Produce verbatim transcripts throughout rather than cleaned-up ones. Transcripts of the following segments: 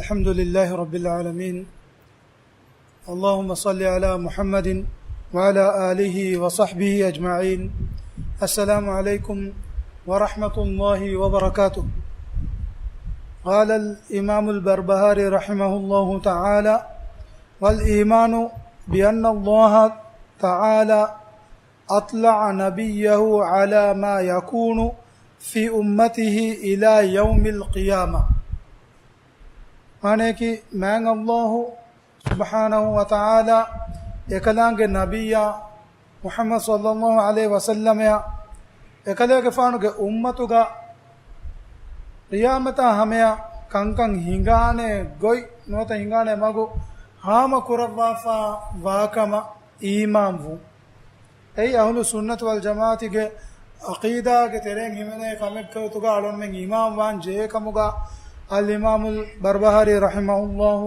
الحمد لله رب العالمين. اللهم صل على محمد وعلى آله وصحبه أجمعين. السلام عليكم ورحمة الله وبركاته. قال الإمام البربهاري رحمه الله تعالى: والإيمان بأن الله تعالى أطلع نبيه على ما يكون في أمته إلى يوم القيامة. މާނަޔަކީ، މާތް ﷲ ސުބްޙާނަހޫ ވަތަޢާލާ އެކަލާނގެ ނަބިއްޔާ މުޙައްމަދު ޞައްލައްލާހު ޢަލައިހި ވަސައްލަމައަށް އެކަލޭގެފާނުގެ އުއްމަތުގަ ޤިޔާމަތާ ހަމަޔަށް ކަންކަން ހިނގާނެ ގޮތް ނުވަތަ ހިނގާނެ މަގު ހާމަ ކުރައްވާފާ ވާކަމަށް އީމާންވުން. އެއީ އަހުލު ސުންނަތު ވަލް ޖަމާޢަތުގެ ޢަޤީދާގެ ތެރެއިން ހިމެނޭ ކަމެއްގެ ގޮތުގަ އަޅުންމެން އީމާންވާން ޖެހޭ ކަމުގަ އަލްއިމާމުލް ބަރްބަހާރީ ރަޙިމަހުﷲ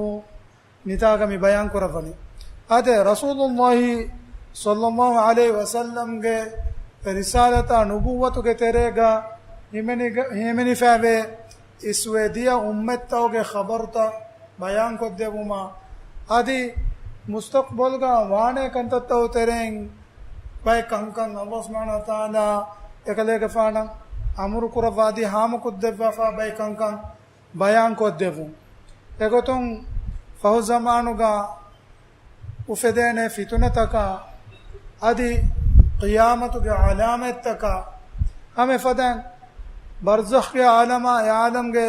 މިތާގަ މި ބަޔާން ކުރައްވަނީ. އާދެ، ރަސޫލުﷲ ޞައްލައްލާހު ޢަލައިހި ވަސައްލަމްގެ ރިސާލަތާ ނުބުއްވަތުގެ ތެރޭގަ ހިމެނިގ-، ހިމެނިފައިވޭ އިސްވެ ދިޔަ އުއްމަތްތަކުގެ ޚަބަރުތައް ބަޔާންކޮށްދެއްވުމަށް، އަދި މުސްތަޤްބަލްގަ ވާނޭ ކަންތައްތަކުގެ ތެރެއިން ބައެއް ކަންކަން ﷲ ސުބްޙާނަހޫ ވަތަޢާލާ އެކަލޭގެފާނަށް އަމުރު ކުރައްވާ އަދި ހާމަކޮށްދެއްވާފާ ބައެއް ކަންކަން ބަޔާންކޮށްދެއްވުން. އެގޮތުން ފަހު ޒަމާނުގަ އުފެދޭނެ ފިތުނަތަކާ އަދި ޤިޔާމަތުގެ ޢަލާމަތްތަކާ ހަމަ އެފަދައިން ބަރްޒަޚްގެ ޢާލަމާ، އެ ޢާލަމްގެ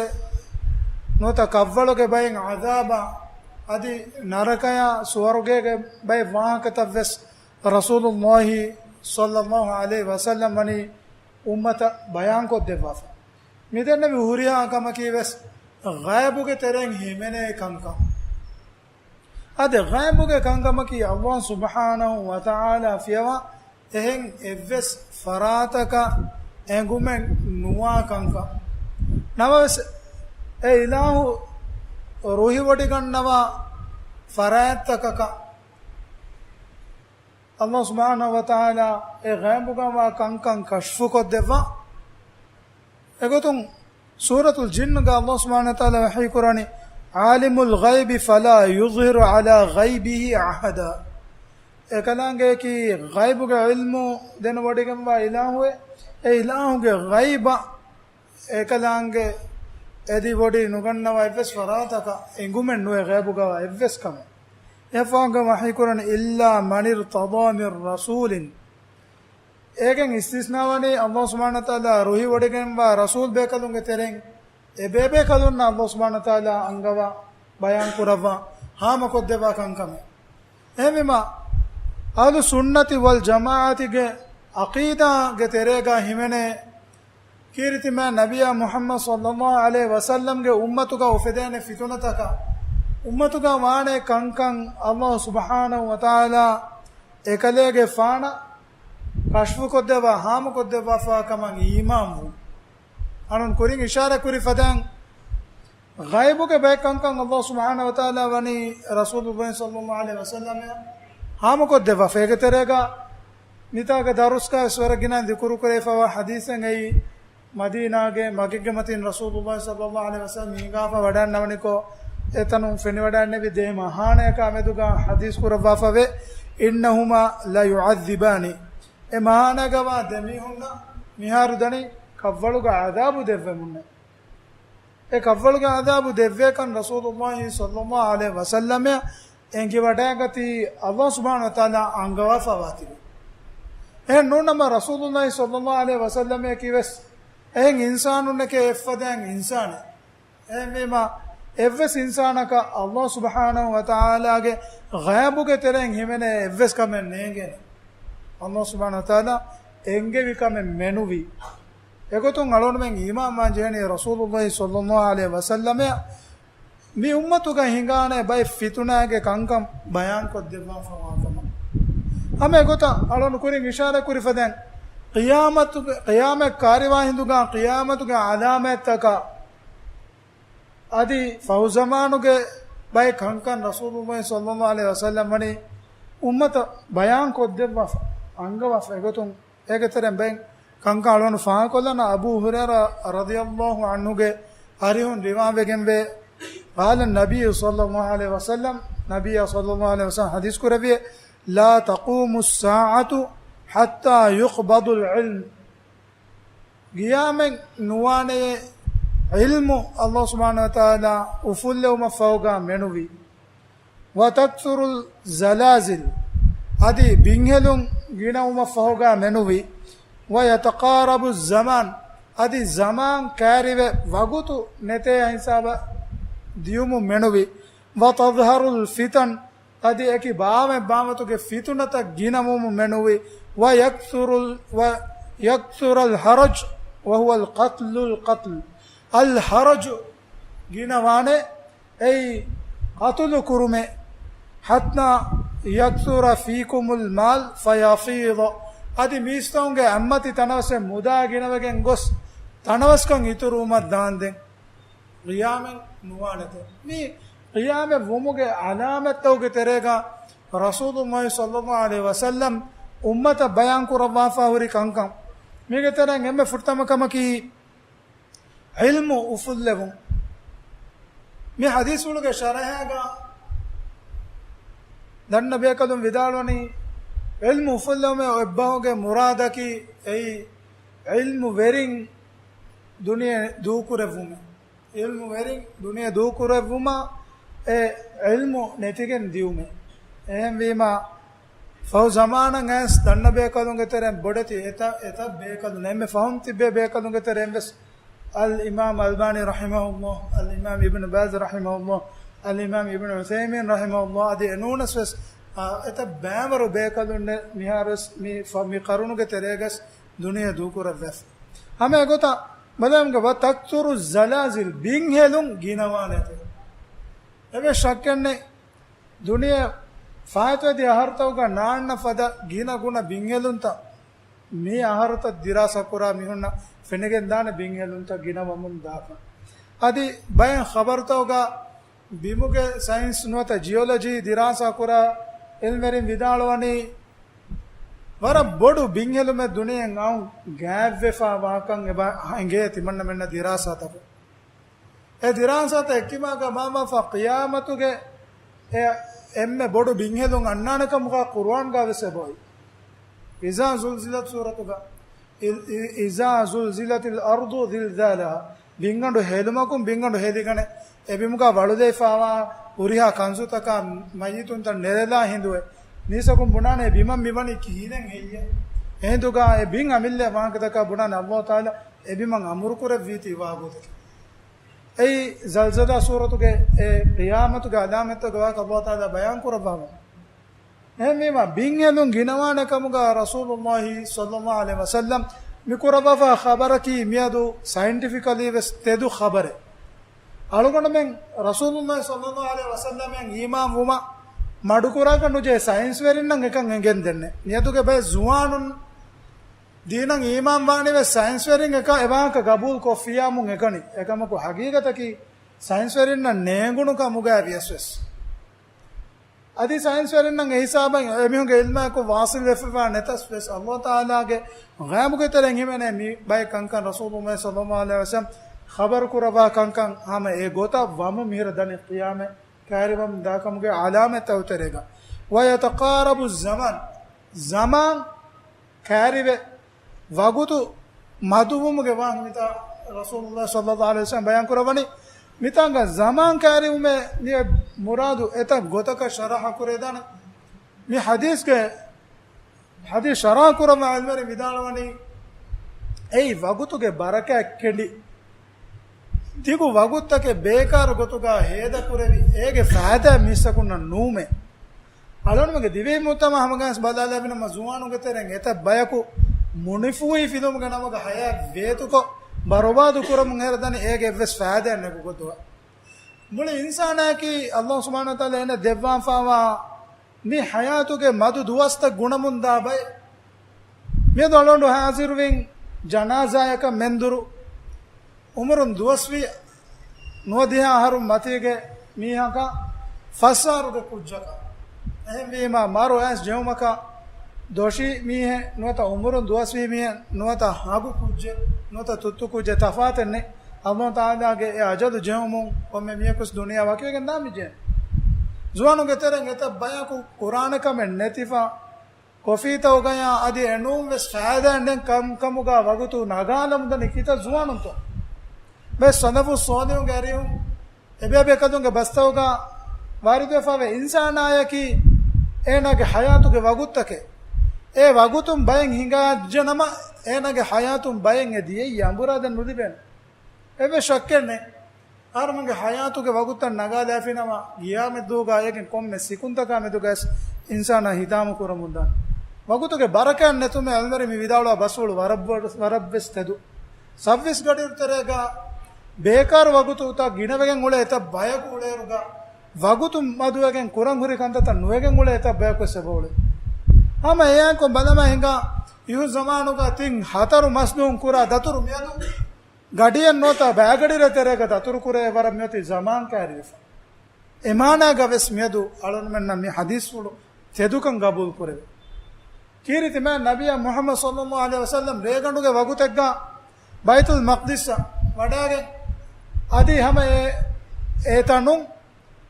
ނުވަތަ ކަށްވަޅުގެ ބައިން ޢަޛާބާ އަދި ނަރަކަޔާ ސުވަރުގޭގެ ބައި ވާހަކަތައްވެސް ރަސޫލުﷲ ޞައްލައްލާހު ޢަލައިހި ވަސައްލަމް ވަނީ އުއްމަތަށް ބަޔާންކޮށްދެއްވާފަ. މިދެންނެވި ހުރިހާ ކަމަކީވެސް ޣައިބުގެ ތެރެއިން ހިމެނޭ ކަންކަން. އާދެ، ޣައިބުގެ ކަންކަމަކީ ﷲ ސުބްޙާނަހޫ ވަތަޢާލާ ފިޔަވާ އެހެން އެއްވެސް ފަރާތަކަށް އެނގުމެއް ނުވާ ކަންކަން. ނަމަވެސް، އެ އިލާހު ރުހިވޮޑިގަންނަވާ ފަރާތްތަކަކަށް ﷲ ސުބްޙާނަހޫ ވަތަޢާލާ އެ ޣައިބުގަވާ ކަންކަން ކަޝްފުކޮށްދެއްވާ. އެގޮތުން ސޫރަތުލް ޖިންގަ ﷲ ސުބްޙާނަހޫ ވަތަޢާލާ ވަޙީކުރަނީ، عالم الغيب فلا يظهر على غيبه أحدا. އެކަލާނގެއަކީ ޣައިބުގެ ޢިލްމު ދެނެވޮޑިގެންވާ އިލާހުއެއް. އެ އިލާހުގެ ޣައިބަށް އެކަލާނގެ އެދިވޮޑި ނުގަންނަވާ އެއްވެސް ފަރާތަކަށް އެނގުމެއް ނުވޭ ޣައިބުގަވާ އެއްވެސް ކަމެއް. އެފާގަ ވަޙީކުރަނީ، إلا من ارتضى من رسول. އޭގެން އިސްތިސްނާވަނީ ﷲ ސުބްޙާނަހޫ ވަތަޢާލާ ރުހިވޮޑިގެންވާ ރަސޫލް ބޭކަލުންގެ ތެރެއިން އެބޭބޭކަލުންނަށް ﷲ ސުބްޙާނަހޫ ވަތަޢާލާ އަންގަވާ ބަޔާން ކުރައްވާ ހާމަކޮށްދެއްވާ ކަންކަމެއް. އެހެންވީމަ، އަހުލު ސުންނަތި ވަލް ޖަމާޢަތުގެ ޢަޤީދާގެ ތެރޭގަ ހިމެނޭ ކީރިތި މާތް ނަބިއްޔާ މުޙައްމަދު ޞައްލައްލާހު ޢަލައިހި ވަސައްލަމްގެ އުއްމަތުގަ އުފެދޭނެ ފިތުނަތަކާ، އުއްމަތުގަ ވާނެ ކަންކަން ﷲ ސުބްޙާނަހޫ ވަތަޢާލާ އެކަލޭގެފާނަށް ކަޝްފުކޮށްދެއްވާ، ހާމަކޮށްދެއްވާފާ ކަމަށް އީމާންވުން. އަޅުން ކުރިން އިޝާރާތް ކުރި ފަދައިން، ޣައިބުގެ ބައެއް ކަންކަން ﷲ ސުބްޙާނަހޫ ވަތަޢާލާ ވަނީ ރަސޫލުﷲ ޞައްލައްލާހު ޢަލައިހި ވަސައްލަމަށް ހާމަކޮށްދެއްވާފަ. އޭގެ ތެރޭގަ މިތާގަ ދަރުސްގަ ވެސް ވަރަށް ގިނަ ޛިކުރު ކުރެވިފައިވާ ޙަދީޘެއް އެއީ، މަދީނާގެ މަގެއްގެ މަތިން ރަސޫލުﷲ ޞައްލައްލާހު ޢަލައިހި ވަސައްލަމް ހިނގާފަ ވަޑައިންނަވަނިކޮށް، އެތަނުން ފެނިވަޑައިންނެވި ދެ މަހާނަޔަކާ މެދުގަ ޙަދީޘް ކުރައްވާފަވޭ، إنهما ليعذبان. އެ މަހާނަގަވާ ދެމީހުންނަށް މިހާރު ދަނީ ކަށްވަޅުގަ ޢަޛާބު ދެއްވެމުންނޭ. އެ ކަށްވަޅުގެ ޢަޛާބު ދެއްވޭކަން ރަސޫލުﷲ ޞައްލައްލާހު ޢަލައިހި ވަސައްލަމަށް އެނގިވަޑައިގަތީ ﷲ ސުބްޙާނަހޫ ވަތަޢާލާ އަންގަވާފަވާތިބި. އެހެން ނޫން ނަމަ ރަސޫލުﷲ ޞައްލައްލާހު ޢަލައިހި ވަސައްލަމަކީ ވެސް އެހެން އިންސާނުންނެކޭ އެއްފަދައިން އިންސާނެއް. އެހެންވީމަ، އެއްވެސް އިންސާނަކަށް ﷲ ސުބްޙާނަހޫ ވަތަޢާލާގެ ޣައިބުގެ ތެރެއިން ހިމެނޭ އެއްވެސް ކަމެއް ނޭނގޭނެ. ﷲ ސުބްޙާނަހޫ ވަތަޢާލާ އެންގެވި ކަމެއް މެނުވީ. އެގޮތުން އަޅުންމެން އީމާންވާން ޖެހެނީ ރަސޫލުﷲ ޞައްލައްލާހު ޢަލައިހި ވަސައްލަމަށް މި އުއްމަތުގަ ހިނގާނެ ބައެއް ފިތުނާގެ ކަންކަން ބަޔާންކޮށްދެއްވާފަވާ ކަމަށް. ހަމަ އެގޮތަށް އަޅުން ކުރިން އިޝާރާތް ކުރި ފަދައިން، ޤިޔާމަތުގެ، ޤިޔާމަތް ކާރިވާހިނދުގަ ޤިޔާމަތުގެ ޢަލާމާތްތަކާ އަދި ފަހުޒަމާނުގެ ބައެއް ކަންކަން ރަސޫލުﷲ ޞައްލައްލާހު ޢަލައިހި ވަސައްލަމް ވަނީ އުއްމަތަށް ބަޔާން ކޮށްދެއްވާފަ، އަންގަވާފަ. އެގޮތުން އޭގެ ތެރެއިން ބައެއް ކަންކަން އަޅުގަނޑު ފާހަގަކޮށްލަން. އަބޫ ހުރައިރާ ރަޟިޔައްލާހު ޢަންހުގެ އަރިހުން ރިވާވެގެންވޭ، قال النبي صلى الله عليه وسلم، ނަބިއްޔާ ޞައްލައްލާހު ޢަލައިހި ވަސައްލަމަ ޙަދީޘް ކުރެއްވިއޭ، لا تقوم الساعة حتى يقبض العلم. ޤިޔާމަތް ނުވާނެޔޭ، ޢިލްމު ﷲ ސުބްޙާނަހޫ ވަތަޢާލާ އުފުއްލެވުމަށް ފަހުގާ މެނުވީ. وتكثر الزلازل، އަދި ބިންހެލުން ގިނަވުމަށް ފަހުގާ މެނުވީ. ويتقارب الزمان، އަދި ޒަމާން ކައިރިވެ ވަގުތު ނެތޭ ހިސާބަށް ދިޔުމުން މެނުވީ. وتظهر الفتن، އަދި އެކި ބާވަތް ބާވަތުގެ ފިތުނަތައް ގިނަވުމުން މެނުވީ. ويكثر ال-، ويكثر الهرج وهو القتل القتل. الهرج ގިނަވާނެ، އެއީ ޤަތުލު ކުރުމޭ. حتى يكثر فيكم المال فيفيض، އަދި މީސްތަކުންގެ އަތްމަތި ތަނަވަސް މުދާ ގިނަވެގެން ގޮސް، ތަނަވަސްކަން އިތުރުވުމަށް ދާންދެން. ޤިޔާމަތް ނުވާނެތެ. މީ ޤިޔާމަތް ވުމުގެ ޢަލާމަތްތަކުގެ ތެރޭގަ ރަސޫލުﷲ ޞައްލައްލާހު ޢަލައިހި ވަސައްލަމް އުއްމަތަށް ބަޔާން ކުރައްވާފަ ހުރި ކަންކަން. މީގެ ތެރެއިން އެންމެ ފުރަތަމަ ކަމަކީ، ޢިލްމު އުފުއްލެވުން. މި ޙަދީޘްފުޅުގެ ޝަރަޙައިގަ ދަންނަ ބޭކަލުން ވިދާޅުވަނީ، ޢިލްމު އުފުއްލެވުމޭ އޮތްބަހުގެ މުރާދަކީ އެއީ، ޢިލްމުވެރިން ދުނިޔެ ދޫކުރެއްވުމޭ. ޢިލްމުވެރިން ދުނިޔެ ދޫކުރެއްވުމާ، އެ ޢިލްމު ނެތިގެން ދިޔުމޭ. އެހެންވީމާ، ފަހު ޒަމާނަށް އައިސް ދަންނަ ބޭކަލުންގެ ތެރެއިން ބޮޑެތި އެތައް، އެތައް ބޭކަލުން، އެންމެ ފަހުން ތިއްބޭ ބޭކަލުންގެ ތެރެއިން ވެސް، އަލްއިމާމް އަލްބާނީ ރަޙިމަހުﷲ، އަލްއިމާމް އިބްނު ބާޒް ރަޙިމަހުﷲ، އަލްއިމާމް އިބްނު ޢުޘައިމީން ރަޙިމަހުﷲ، އަދި އެނޫނަސް ވެސް، އާ، އެތައް ބައިވަރު ބޭކަލުންނެއް މިހާރުވެސް މި ފަ-، މި ޤަރުނުގެ ތެރޭގަސް ދުނިޔެ ދޫކުރައްވައިފި. ހަމަ އެގޮތަށް ބަލަމުގެ، وتكثر الزلازل، ބިންހެލުން ގިނަވާނެތެ. އެވެސް ޝައްކެއްނެތް. ދުނިޔެ ފާއިތުވެދިޔަ އަހަރުތަކުގަ ނާންނަ ފަދަ ގިނަ ގުނަ ބިންހެލުންތައް މި އަހަރުތައް ދިރާސާ ކުރާ މީހުންނަށް ފެނިގެންދާނެ ބިންހެލުންތައް ގިނަވަމުން ދާފަ. އަދި ބައެއް ޚަބަރުތަކުގަ ބިމުގެ ސައިންސް ނުވަތަ ޖިއޮލޮޖީ ދިރާސާ ކުރާ ޢިލްމުވެރިން ވިދާޅުވަނީ، ވަރަށް ބޮޑު ބިންހެލުމެއް ދުނިޔެއިން އައުން ގާތްވެފަ ވާކަން އެބަ އެނގޭ ތިމަންނަމެންނަށް ދިރާސާތަކުން. އެ ދިރާސާތައް އެއްކިބާގަ މާމާފާ ޤިޔާމަތުގެ އެ އެންމެ ބޮޑު ބިންހެލުން އަންނާނެ ކަމުގަ ޤުރުއާންގަ ވެސް އެބައޮތް. إذا زلزلت ސޫރަތުގަ، إ-، إ-، إذا زلزلت الأرض زلزالها. ބިންގަނޑު ހެލުމަކުން ބިންގަނޑު ހެލިގަނެ، އެ ބިމުގަ ވަޅުލެވިފާވާ ހުރިހާ ކަންސުތަކާ މައްޔިތުންތައް ނެރެލާ ހިނދުވެ، މީސަކުން ބުނާނެ އެ ބިމަށް މިވަނީ ކިހިނެއް ހެއްޔޭ؟ އެހިނދުގަ އެ ބިން އަމިއްލަ ވާހަކަތަކާ ބުނާނެ ﷲ ތަޢާލާ އެ ބިމަށް އަމުރު ކުރެއްވީތީ ވާގޮތަކީ. އެއީ ޒަލްޒަލާ ސޫރަތުގެ އެ ޤިޔާމަތުގެ ޢަލާމަތްތަކުގެ ވާހަކަ ﷲ ތަޢާލާ ބަޔާން ކުރައްވާފަ. އެހެންވީމާ، ބިންހެލުން ގިނަވާނެ ކަމުގަ ރަސޫލުﷲ ޞައްލައްލާހު ޢަލައިހި ވަސައްލަމް މި ކުރައްވާފާ ޚަބަރަކީ މިއަދު ސައިންޓިފިކަލީ ވެސް ތެދު ޚަބަރެއް. އަޅުގަނޑުމެން ރަސޫލުﷲ ޞައްލައްލާހު ޢަލައިހި ވަސައްލަމަށް އީމާން ވުމަށް މަޑުކުރާކަށް ނުޖެހޭ ސައިންސްވެރިންނަށް އެކަން އެނގެން ދެންނެ. މިއަދުގެ ބައެއް ޒުވާނުން ދީނަށް އީމާން ވާނީވެސް ސައިންސްވެރިން އެކަ އެ ވާހަކަ ގަބޫލު ކޮށްފިޔާމުން އެކަނި. އެކަމަކު ހަގީގަތަކީ ސައިންސްވެރިންނަށް ނޭނގުނު ކަމުގައި ވިޔަސް ވެސް. އަދި ސައިންސްވެރިންނަށް އެ ހިސާބަށް އެމީހުންގެ ޢިލްމާއެކު ވާސިލް ވެފައިވާ ނެތަސް ވެސް، ﷲ ތަޢާލާގެ ޣައިބުގެ ތެރެއިން ހިމެނޭ މި ބައެއް ކަންކަން ރަސޫލުﷲ ޞައްލައްލާހު ޢަލައިހި ވަސައްލަމް ޚަބަރު ކުރައްވާ ކަންކަން ހަމަ އެ ގޮތަށް ވަމުން މިހިރަ ދަނީ ޤިޔާމަތް ކައިރިވަމުން ދާކަމުގެ ޢަލާމަތްތައް ތެރޭގަ. ويتقارب الزمان، ޒަމާން ކައިރިވެ، ވަގުތު މަދުވުމުގެ ވާހަކަ މިތާ ރަސޫލުﷲ ޞައްލައްލާހު ޢަލައިހި ވަސައްލަމް ބަޔާން ކުރައްވަނީ. މިތާނގަ ޒަމާން ކައިރިވުމޭ މި މުރާދު އެތައް ގޮތަކަށް ޝަރަޙަ ކުރެވިދާނެ. މި ޙަދީޘްގެ، ޙަދީޘް ޝަރަޙަ ކުރައްވާ ޢިލްމުވެރިން ވިދާޅުވަނީ، އެއީ ވަގުތުގެ ބަރަކާތް ކެނޑި، ދިގު ވަގުތުތަކެއް ބޭކާރު ގޮތުގަ ހޭދަކުރެވި، އޭގެ ފައިދާ މީސްތަކުންނަށް ނުވުމޭ. އަޅުގަނޑުމެންގެ ދިވެހި މުޖްތަމަޢަށް ހަމަގައިސް ބަލާލާ ބިނަމަ ޒުވާނުންގެ ތެރެއިން އެތައް ބަޔަކު މުނިފޫހި ފިލުމުގެ ނަމުގަ ޙަޔާތް ވޭތުކޮށް ބަރުބާދު ކުރަމުން ހޭދަނީ އޭގެ އެއްވެސް ފައިދާއެއް ނެތް ގޮތުގަ. މުޅި އިންސާނާއަކީ ﷲ ސުބްޙާނަހޫ ވަތަޢާލާ އޭނަ ދެއްވާފައިވާ މި ޙަޔާތުގެ މަދު ދުވަސްތައް ގުނަމުންދާ ބައެއް. މިއަދު އަޅުގަނޑު ޙާޟިރުވިން ޖަނާޒާއަކަށް މެންދުރު އުމުރުން ދުވަސްވީ ނުވަދިހަ އަހަރުން މަތީގެ މީހަކަށް ފަސް އަހަރުގެ ކުއްޖަކަށް. އެހެންވީމާ، މަރު އައިސް ޖެހުމަކަށް ދޮށީ މީހެއް ނުވަތަ އުމުރުން ދުވަސްވީ މީހެއް ނުވަތަ ހަގު ކުއްޖެއް ނުވަތަ ތުއްތު ކުއްޖެއް ތަފާތެއް ނެތް. ﷲ ތަޢާލާގެ އެ އަޖަލު ޖެހުމުން ކޮންމެ މީހަކުސް ދުނިޔެ ވަކިވެގެން ދާން މިޖެހެން. ޒުވާނުގެ ތެރެއިން އެތައް ބަޔަކު ކުރާނެ ކަމެއް ނެތިފަ، ކޮފީތައުގަޔާ އަދި އެނޫން ވެސް ފައިދާއެއް ނެތް ކަންކަމުގާ ވަގުތު ނަގާލަމުންދަނީ ކިތައް ޒުވާނުންތޯ؟ ބައެއް ސަލަފު ޞާލިޙުންގެ އަރިހުން އެބޭބެކަލުންގެ ބަސްތައުގާ ވާރިދުވެފަވޭ އިންސާނާޔަކީ އޭނާގެ ޙަޔާތުގެ ވަގުތުތަކެއް. އެ ވަގުތުން ބައެއް ހިނގާއްޖެނަމަ، އޭނާގެ ޙަޔާތުން ބައެއް އެ ދިޔައީ އަނބުރާ ދެން ނުލިބޭނެ. އެއްވެސް ޝައްކެއް ނެތް. އަހަރުމެންގެ ޙަޔާތުގެ ވަގުތުތައް ނަގާލާފިނަމަ، ގިޔާމަތްދުވުގާ އޭގެން ކޮންމެ ސިކުންތަކާ މެދުގައިސް އިންސާނާ ހިތާމަ ކުރަމުންދާނެ. ވަގުތުގެ ބަރަކާތް ނެތުމޭ އަލްމަރި މި ވިދާޅުވާ ބަސްފުޅު ވަރަށް ވަރަށްވެސް ތެދު. ސައްވީސް ގަޑިއިރު ތެރޭގަ ބޭކާރު ވަގުތުތައް ގިނަވެގެން އުޅޭ އެތައް ބަޔަކު އުޅޭއިރުގަ، ވަގުތު މަދުވެގެން ކުރަން ހުރި ކަންތައްތައް ނުވެގެން އުޅޭ އެތައް ބަޔަކު ވެސް އެބައުޅޭ. ހަމަ އެއާއެކު ބަލަމާ ހިނގާ އިހު ޒަމާނުގަ ތިން ހަތަރު މަސްދުވަހުން ކުރާ ދަތުރު މިއަދު ގަޑިއެއް ނުވަތަ ބައިގަޑިއިރެއް ތެރޭގަ ދަތުރު ކުރޭ ވަރަށް މިއޮތީ ޒަމާން ކައިރިވެފަ. އެ މާނާގަ ވެސް މިއަދު އަޅުންމެންނަށް މި ޙަދީޘްފުޅު ތެދުކަން ގަބޫލު ކުރެވޭ. ކީރިތި މާތް ނަބިއްޔާ މުޙައްމަދު ޞައްލައްލާހު ޢަލައިހި ވަސައްލަމް ރޭގަނޑުގެ ވަގުތެއްގަ ބައިތުލް މަޤްދިސްއަށް ވަޑައިގެން އަދި ހަމަ އެ، އެ ތަނުން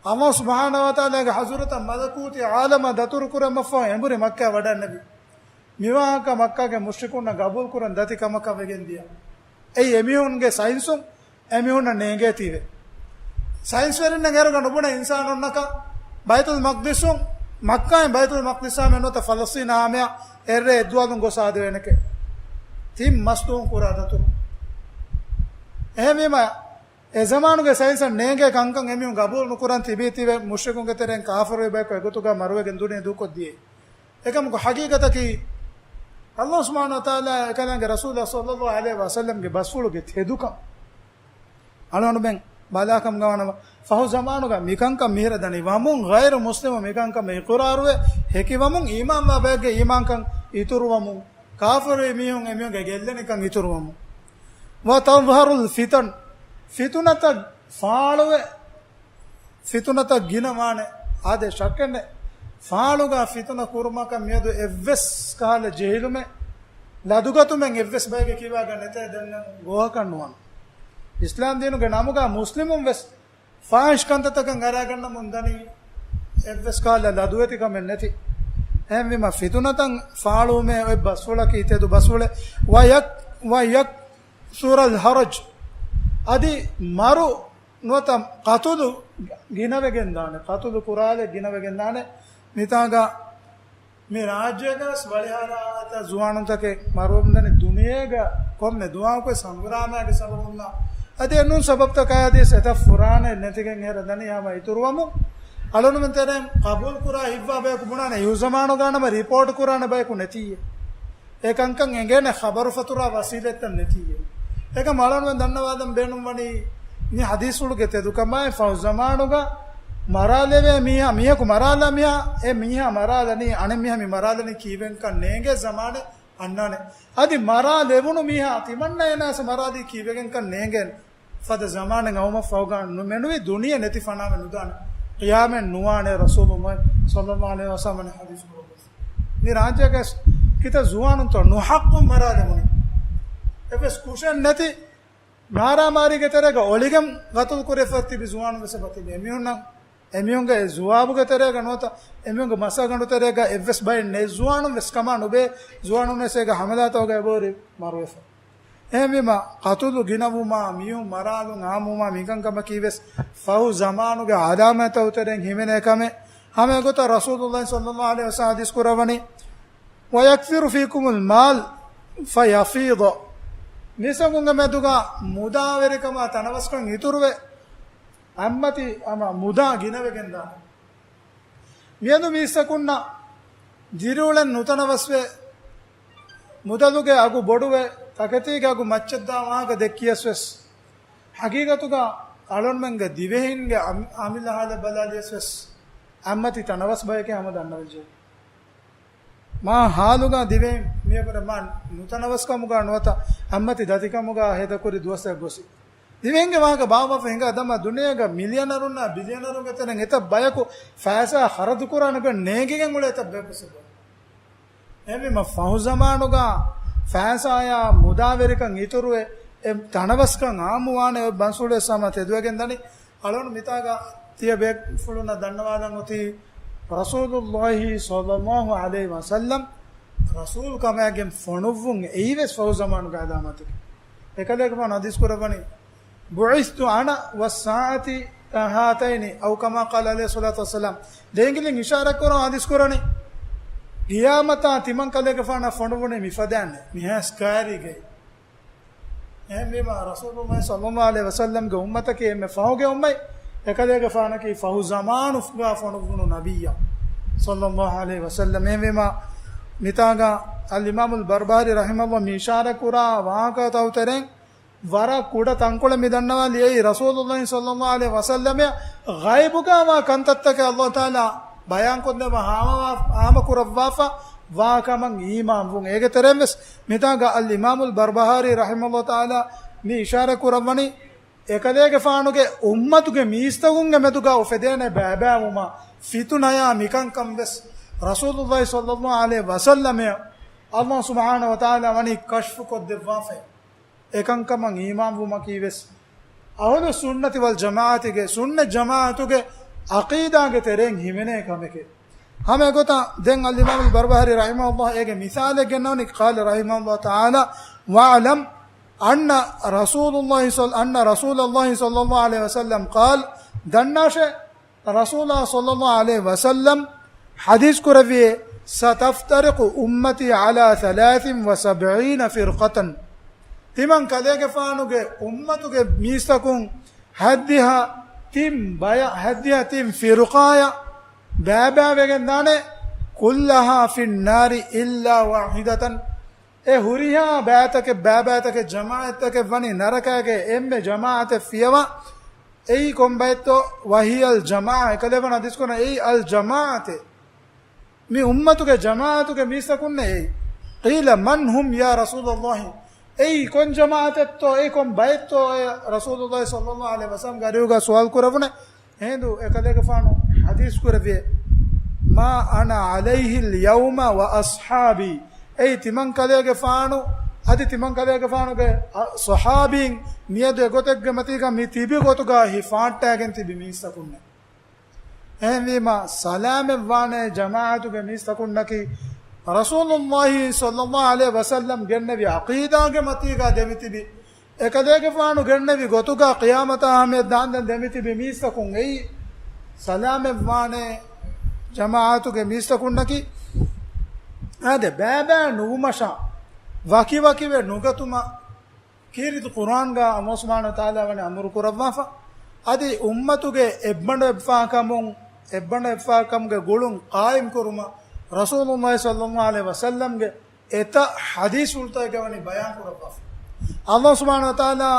ﷲ ސުބްޙާނަހޫ ވަތަޢާލާގެ ޙަޟްރަތަށް މަލަކޫތީ ޢާލަމާ ދަތުރު ކުރެއްވުމަށްފަހު އެނބުރި މައްކާ ވަޑައިންނެވި. މިވާހަކަ މައްކާގެ މުޝްރިކުންނަށް ގަބޫލުކުރަން ދަތި ކަމަކަށް ވެގެންދިޔަ. އެއީ އެމީހުންގެ ސައިންސުން އެމީހުންނަށް ނޭނގޭތީވެ. ސައިންސްވެރިންނަށް އޭރުގަ ނުބުނެ އިންސާނުންނަކަށް ބައިތުލް މަޤްދިސުން، މައްކާއިން ބައިތުލް މަޤްދިސާ މެންނުތަ ފަލަސްޠީނާ ހަމަޔަށް އެއްރޭ އެއްދުވަލުން ގޮސް އާދެވޭނެކޭ. ތިން މަސްދުވަހުން ކުރާ ދަތުރު. އެހެންވީމަ، އެ ޒަމާނުގެ ސައިންސަށް ނޭނގޭ ކަންކަން އެމީހުން ގަބޫލު ނުކުރަން ތިބީތީވެ، މުޝްރިކުންގެ ތެރެއިން ކާފަރުވި ބަޔަކު އެގޮތުގަ މަރުވެގެން ދުނިޔެ ދޫކޮށްދިޔައީ. އެކަމަކު ޙަޤީޤަތަކީ، ﷲ ސުބްޙާނަހޫ ވަތަޢާލާ އެކަލާނގެ ރަސޫލާ ޞައްލައްލާހު ޢަލައިހި ވަސައްލަމްގެ ބަސްފުޅުގެ ތެދުކަން އަޅުގަނޑުމެން ބަލާކަމުގަ ވަނަމަ، ފަހު ޒަމާނުގަ މިކަންކަން މިހިރަ ދަނީ ވަމުން، ޣައިރު މުސްލިމު މިކަންކަމަށް އިޤުރާރުވެ، ހެކިވަމުން، އީމާންވާ ބައެއްގެ އީމާންކަން އިތުރުވަމުން، ކާފަރުވި މީހުން އެމީހުންގެ ގެއްލެނިކަން އިތުރުވަމުން. ވަތަޒްހަރުލް ފިތަން، ފިތުނަތައް ފާޅުވެ، ފިތުނަތައް ގިނަވާނެ. އާދެ، ޝައްކެއްނެތް. ފާޅުގަ ފިތުނަ ކުރުމަކަށް މިއަދު އެއްވެސް ކަހަލަ ޖެހިލުމެއް، ލަދުގަތުމެއް އެއްވެސް ބައެއްގެ ކިބާގަ ނެތޭ ދެންނެވި ގޯހަކަށް ނުވާނެ. އިސްލާމް ދީނުގެ ނަމުގަ މުސްލިމުން ވެސް ފާޙިޝް ކަންތައްތަކަށް އަރައިގަންނަމުން ދަނީ އެއްވެސް ކަހަލަ ލަދުވެތިކަމެއް ނެތި. އެހެންވީމަ ފިތުނަތައް ފާޅުވުމޭ އޮތް ބަސްފުޅަކީ ތެދު ބަސްފުޅެއް. ވަޔަކް، ވަޔަކް ސުރަލް ހަރަޖް. އަދި މަރު ނުވަތަ ޤަތުލު ގިނަވެގެން ދާނެ، ޤަތުލު ކުރާލެއް ގިނަވެގެން ދާނެ. މިތާގަ މި ރާއްޖޭގަ ވެސް ވަޅިހަރާތަ ޒުވާނުންތަކެއް މަރުވަމުންދަނީ ދުނިޔޭގަ ކޮންމެ ދުވަހަކުވެސް ހަނގުރާމައިގެ ސަބަބުންނާ. އަދި އެނޫން ސަބަބުތަކާ އަދި އެތައް ފުރާނައެއް ނެތިގެން އެހެރަ ދަނީ ހަމަ އިތުރުވަމުން. އަޅުނުމެން ތެރެއިން ޤަބޫލު ކުރާ ހިތްވާ ބަޔަކު ބުނާނެ އިހުޒަމާނުގާ ނަމަ ރިޕޯޓް ކުރާނެ ބަޔަކު ނެތީއޭ. އެ ކަންކަން އެނގޭނެ ޚަބަރު ފަތުރާ ވަސީލަތްތައް ނެތީއޭ. އެކަމް އަޅުންމެން ދަންނަވާލަން ބޭނުންވަނީ މި ޙަދީޘްފުޅުގެ ތެދުކަމާއި ފަހު ޒަމާނުގަ މަރާލެވޭ މީހާ، މީހަކު މަރާލާ މީހާ، އެ މީހާ މަރާލަނީ، އަނެއް މީހާ މި މަރާލަނީ ކީއްވެގެންކަން ނޭނގޭ ޒަމާނެއް އަންނާނެ. އަދި މަރާލެވުނު މީހާ ތިމަންނަ އޭނާސް މަރާލީ ކީއްވެގެންކަން ނޭނގޭނެ. ފަދަ ޒަމާނެއް އައުމަށްފަހުގަ ނުމެނުވި ދުނިޔެ ނެތި ފަނާވެ ނުދާނެ. ޤިޔާމަތް ނުވާނެ ރަސޫލުﷲ ޞައްލައްލާހު ޢަލައިހި ވަސައްލަމް ޙަދީޘް ކުރައްވަ. މި ރާއްޖޭގަ ކިތައް ޒުވާނުންތޯ ނުޙައްޤުން މަރާލެވުނީ. އެއްވެސް ކުށެއް ނެތި މާރާމާރީގެ ތެރޭގަ އޮޅިގެން ގަތުލު ކުރެފަ ތިބި ޒުވާނުން ވެސް އެބަތިބި. އެމީހުންނަށް، އެމީހުންގެ އެ ޒުވާބުގެ ތެރޭގަ ނުވަތަ އެމީހުންގެ މަސައްކަތުގެ ތެރޭގަ އެއްވެސް ބައެއް ނެތް. ޒުވާނުން ވެސް ކަމާ ނުބޭ، ޒުވާނުން ވެސް އޭގެ ހަމަލާތަކުގަ އެބަހުރި މަރުވެފަ. އެހެންވީމަ، ޤަތުލު ގިނަވުމާ، މީހުން މަރާލުން އާއްމުވުމާ މިކަންކަމަކީ ވެސް ފަހު ޒަމާނުގެ ޢަލާމާތްތަކުގެ ތެރެއިން ހިމެނޭ ކަމެއް. ހަމަ އެގޮތަށް ރަސޫލުﷲ ޞައްލައްލާހު ޢަލައިހި ވަސައްލަމް ޙަދީޘް ކުރައްވަނީ، وَيَكْثُرُ فِيكُمُ الْمَالُ فَيَفِيضُ. މީސްތަކުންގެ މެދުގަ މުދާވެރިކަމާ ތަނަވަސްކަން އިތުރުވެ، އަތްމަތި ހަމަ މުދާ ގިނަވެގެންދާނެ. މިއަދު މީސްތަކުންނަށް ދިރިއުޅެން ނުތަނަވަސްވެ، މުދަލުގެ އަގު ބޮޑުވެ، ތަކެތީގެ އަގު މައްޗަށްދާ ވާހަކަ ދެއްކިޔަސް ވެސް، ޙަޤީޤަތުގަ އަޅުންމެންގެ ދިވެހިންގެ އަމި-، އަމިއްލަ ހާލަށް ބަލާލިޔަސް ވެސް، އަތްމަތި ތަނަވަސް ބަޔެކޭ ހަމަ ދަންނަވެއްޖެ. މާ ހާލުގަ ދިވެހި މީހަކު މާ ނުތަނަވަސްކަމުގަ ނުވަތަ އަތްމަތި ދަތިކަމުގަ ހޭދަކުރި ދުވަސްތައް ގޮސް. ދިވެހިންގެ ވާހަކަ ބާއްވާފަ ހިނގާ ދަމާ ދުނިޔޭގަ މިލިއަނަރުންނާ ބިލިއަނަރުންގެ ތެރެއިން އެތައް ބަޔަކު ފައިސާ ޚަރަދުކުރާނެ ގޮތް ނޭނގިގެން އުޅޭ އެތައް ބަޔަކު ސަބަބު. އެހެންވީމަ ފަހު ޒަމާނުގަ ފައިސާއާ މުދާވެރިކަން އިތުރުވެ، އެ ތަނަވަސްކަން އާއްމުވާނެ އޮތް ބަންސުޅު ވެސް ހަމަ ތެދުވެގެން ދަނީ. އަޅުން މިތާގަ ތިޔަ ބޭފުޅުންނަށް ދަންނަވާލަން އޮތީ ރަސޫލުﷲ ޞައްލަﷲ ޢަލައިހި ވަސައްލަމް ރަސޫލު ކަމާގެން ފޮނުއްވުން އެއީވެސް ފަހު ޒަމާނުގެ އަލާމަތެއް. އެކަލޭގެފާނު ޙަދީޘް ކުރައްވަނީ، بُعِثْتُ أَنَا وَالسَّاعَةُ كَهَاتَيْنِ، أَوْ كَمَا قَالَ عَلَيْهِ الصَّلَاةُ وَالسَّلَامُ. ދެން އިނގިލިން އިޝާރާތް ކުރަން ޙަދީޘް ކުރަނީ، ޤިޔާމަތާ ތިމަން ކަލޭގެފާނަށް ފޮނުއްވުނީ މިފަދައިން މިހާސް ކާރީގައި. އެހެންވީމަ، ރަސޫލުﷲ ޞައްލަﷲ ޢަލައިހި ވަސައްލަމްގެ އުއްމަތަކީ އެންމެ ފަހުގެ އުއްމަތް. އެކަލޭގެފާނަކީ ފަހު ޒަމާނުގަ ފޮނުއްވުނު ނަބިއްޔާ ޞައްލަﷲ ޢަލައިހި ވަސައްލަމް. އެހެންވީމަ، މިތާގަ އަލްއިމާމުލް ބަރްބަހާރީ ރަޙިމަހުﷲ މި އިޝާރާތް ކުރާ ވާހަކަތަކުގެ ތެރެއިން ވަރަށް ކުޑަ ތަންކޮޅެއް މި ދަންނަވާލި. އެއީ ރަސޫލުﷲ ޞައްލަﷲ ޢަލައިހި ވަސައްލަމަށް ޣައިބުގަ ވާ ކަންތައްތަކެއް ﷲ ތަޢާލާ ބަޔާންކޮށްދެއްވާ ހާމަވާ، ހާމަކުރައްވާފަ ވާ ކަމަށް އީމާންވުން. އޭގެ ތެރެއިން ވެސް މިތާގަ އަލްއިމާމުލް ބަރްބަހާރީ ރަޙިމަހުﷲ ތަޢާލާ މި އިޝާރާތް ކުރައްވަނީ، އެކަލޭގެފާނުގެ އުއްމަތުގެ މީސްތަކުންގެ މެދުގަ އުފެދޭނެ ބައިބައިވުމާ ފިތުނަޔާ މިކަންކަން ވެސް ރަސޫލުﷲ ޞައްލަﷲ ޢަލައިހި ވަސައްލަމަށް ﷲ ސުބްޙާނަހޫ ވަތަޢާލާ ވަނީ ކަޝްފު ކޮށްދެއްވާފައި. އެކަންކަމަށް އީމާންވުމަކީ ވެސް އަހުލުއްސުންނަތި ވަލްޖަމާޢަތުގެ، ސުންނަތް ޖަމާޢަތުގެ ޢަޤީދާގެ ތެރެއިން ހިމެނޭ ކަމެކޭ. ހަމަ އެގޮތަށް ދެން އަލްއިމާމުލް ބަރްބަހާރީ ރަޙިމަހުﷲ އޭގެ މިސާލެއް ގެންނަވަނީ، قال رحمه الله تعالى، واعلم أن رسول الله صل-، أن رسول الله صلى الله عليه وسلم قال، ދަންނާށޭ، ރަސޫލާ ޞައްލަﷲ ޢަލައިހި ވަސައްލަމް ޙަދީޘް ކުރެއްވިއޭ، ستفترق أمتي على ثلاث وسبعين فرقة. ތިމަން ކަލޭގެފާނުގެ އުއްމަތުގެ މީސްތަކުން ހައްދިހަ ތިން ބަޔަށް، ހައްދިހަ ތިން ފިރުޤާޔަށް ބައިބައިވެގެން ދާނެ، كلها في النار إلا واحدة. އެ ހުރިހާ ބައިތަކެއް، ބައިބައިތަކެއް، ޖަމާޢަތްތަކެއް ވަނީ ނަރަކައިގެ އެންމެ ޖަމާޢަތެއް ފިޔަވާ. އެއީ ކޮން ބައެއްތޯ؟ وهي الجماعة. އެކަލޭގެފާނު ޙަދީޘް ކުރަނީ އެއީ އަލް ޖަމާޢަތޭ. މި އުއްމަތުގެ ޖަމާޢަތުގެ މީސްތަކުންނޭ އެއީ. قيل من هم يا رسول الله؟ އެއީ ކޮން ޖަމާޢަތެއްތޯ؟ އެއީ ކޮން ބައެއްތޯ؟ އޭ ރަސޫލުﷲ ޞައްލަﷲ ޢަލައިހި ވަސައްލަމްގެ އަރިހުގަ ސުވާލު ކުރެވުނެ. އެހިނދު އެކަލޭގެފާނު ޙަދީޘް ކުރެއްވިއޭ، ما أنا عليه اليوم وأصحابي. އެއީ ތިމަން ކަލޭގެފާނު، އަދި ތިމަން ކަލޭގެފާނުގެ އަ، ޞަޙާބީން މިއަދު އެގޮތެއްގެ މަތީގަ މި ތިބި ގޮތުގަ ހިފާއްޓާގެން ތިބި މީސްތަކުންނޭ. އެހެންވީމަ، ސަލާމަތްވާނޭ ޖަމާޢަތުގެ މީސްތަކުންނަކީ، ރަސޫލުﷲ ޞައްލަﷲ ޢަލައިހި ވަސައްލަމް ގެންނެވި ޢަޤީދާގެ މަތީގަ ދެމިތިބި، އެކަލޭގެފާނު ގެންނެވި ގޮތުގަ ޤިޔާމަތާ ހަމަޔަށް ދާންދެން ދެމިތިބި މީސްތަކުން އެއީ، ސަލާމަތްވާނޭ ޖަމާޢަތުގެ މީސްތަކުންނަކީ. އާދެ، ބައިބައި ނުވުމަށާ، ވަކިވަކިވެ ނުގަތުމަށް ކީރިތި ޤުރްއާންގަ ﷲ ސުބްޙާނަހޫ ވަތަޢާލާ ވަނީ އަމުރު ކުރައްވާފަ. އަދި އުއްމަތުގެ އެއްބަނޑު އެއްފާކަމުން، އެއްބަނޑު އެއްފާކަމުގެ ގުޅުން ޤާއިމް ކުރުމަށް ރަސޫލުﷲ ޞައްލަﷲ ޢަލައިހި ވަސައްލަމްގެ އެތައް ޙަދީޘްފުޅުތަކެއްގަ ވަނީ ބަޔާން ކުރައްވާފަ. ﷲ ސުބްޙާނަހޫ ވަތަޢާލާ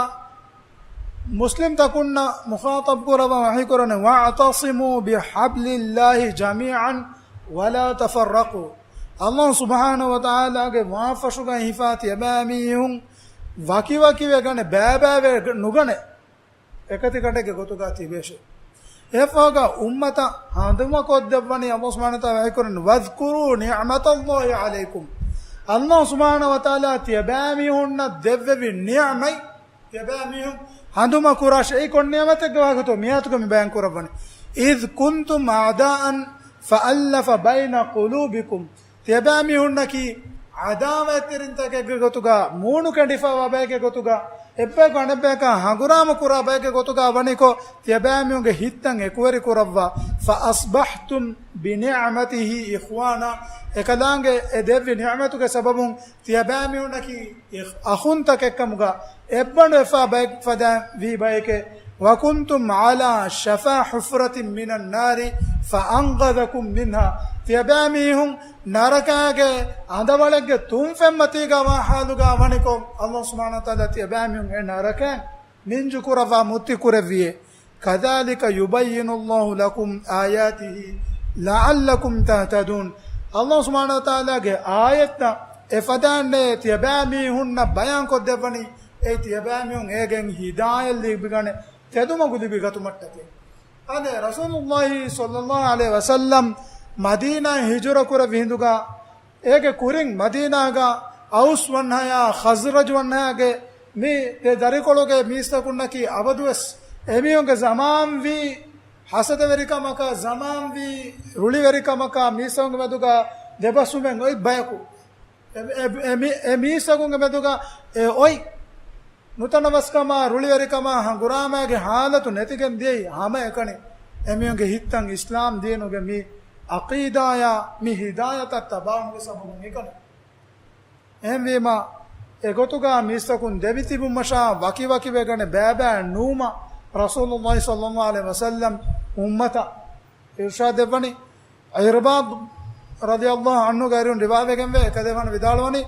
މުސްލިމްތަކުންނަށް މުޚާޠަބް ކުރައްވާ ވަޙީ ކުރަނީ، واعتصموا بحبل الله جميعا ولا تفرقوا. ﷲ ސުބްޙާނަހޫ ވަތަޢާލާގެ ވާފަށުގައި ހިފާ ތިޔަބައިމީހުން ވަކިވަކިވެގަނެ، ބައިބައިވެ ނުގަނެ، އެކަތިގަނޑެއްގެ ގޮތުގަ ތިބޭށޭ. އެއަށްފަހުގަ އުއްމަތަށް ހަނދުމަކޮށްދެއްވަނީ ﷲ ސުބްޙާނަހޫ ވަތަޢާލާ ވަޙީކުރަނީ، واذكروا نعمة الله عليكم. ﷲ ސުބްޙާނަހޫ ވަތަޢާލާ ތިޔަބައިމީހުންނަށް ދެއްވެވި ނިޢުމަތް ތިޔަބައިމީހުން ހަނދުމަކުރާށޭ. އެއީ ކޮން ނިޢުމަތެއްގެ ވާހަކަތޯ؟ މިއާޔަތުގަ މި ބަޔާން ކުރައްވަނީ، إذ كنتم أعداء فألف بين قلوبكم. ތިޔަބައިމީހުންނަކީ ޢަދާވަތްތެރިންތަކެއްގެ ގޮތުގަ، މޫނު ކެނޑިފައިވާ ބައެއްގެ ގޮތުގަ، އެއްބަޔަކު އަނެއްބަޔަކާ ހަނގުރާމަ ކުރާ ބައެއްގެ ގޮތުގަ ވަނިކޮށް، ތިޔަބައިމީހުންގެ ހިތްތައް އެކުވެރި ކުރައްވާ، فأصبحتم بنعمته إخوانا. އެކަލާނގެ އެ ދެއްވި ނިޢުމަތުގެ ސަބަބުން ތިޔަބައިމީހުންނަކީ އިޚް-، އަޚުންތަކެއްކަމުގަ އެއްބަނޑު އެއްފާ ބައެއް ފަދައިން ވީ ބަޔެކޭ. وكنتم على شفا حفرة من النار فأنقذكم منها. ތިޔަބައިމީހުން ނަރަކާގެ އަނދަވަޅެއްގެ ތުންފަތްމަތީގަ ވާ ޙާލުގަ ވަނިކޮށް، ﷲ ސުބްޙާނަހޫ ވަތަޢާލާ ތިޔަބައިމީހުން އެ ނަރަކައިން ނިންޖުކުރައްވާ މުއްތި ކުރެއްވިއޭ. كذلك يبين الله لكم آياته لعلكم تهتدون. ﷲ ސުބްޙާނަހޫ ވަތަޢާލާގެ އާޔަތްތައް އެފަދައިންނޭ ތިޔަބައިމީހުންނަށް ބަޔާންކޮށްދެއްވަނީ، އެއީ ތިޔަބައިމީހުން އޭގެން ހިދާޔަތް ލިބިގަނެ، ތެދުމަގު ލިބިގަތުމަށްޓަކައި. އާދެ، ރަސޫލުﷲ ޞައްލަﷲ ޢަލައިހި ވަސައްލަމް މަދީނާއިން ހިޖުރަ ކުރެއްވި ހިނދުގަ، އޭގެ ކުރިން މަދީނާގަ އައުސް ވަންހަޔާ ޚަޒްރަޖް ވަންހަޔާގެ މި ދެ ދަރިކޮޅުގެ މީސްތަކުންނަކީ އަބަދުވެސް އެމީހުންގެ ޒަމާންވީ ހަސަދަވެރިކަމަކާ، ޒަމާންވީ ރުޅިވެރިކަމަކާ، މީސްތަކުންގެ މެދުގަ ދެބަސްވުމެއް އޮތް ބަޔަކު. އެ، އެ، އެ މީ-، އެ މީސްތަކުންގެ މެދުގަ އެ އޮތް ނުތަނަވަސްކަމާ، ރުޅިވެރިކަމާ، ހަނގުރާމައިގެ ހާލަތު ނެތިގެން ދިޔައީ ހަމައެކަނި. އެމީހުންގެ ހިތްތައް އިސްލާމް ދީނުގެ މި އަޤީދާޔާ، މި ހިދާޔަތަށް ތަބާވުމުގެ ސަބަބުން އެކަނި. އެހެންވީމަ، އެގޮތުގަ މީސްތަކުން ދެވި ތިބުމަށާ ވަކިވަކިވެގަނެ ބައިބައި ނުވުމަށް ރަސޫލުﷲ ޞައްލަﷲ ޢަލައިހި ވަސައްލަމް އުއްމަތަށް އިރުޝާދު ދެއްވަނީ. ޢިރްބާޟު ރަޟިޔަﷲ ޢަންހުގެ އަރިހުން ރިވާވެގެންވޭ، އެކަލޭގެފާނު ވިދާޅުވަނީ،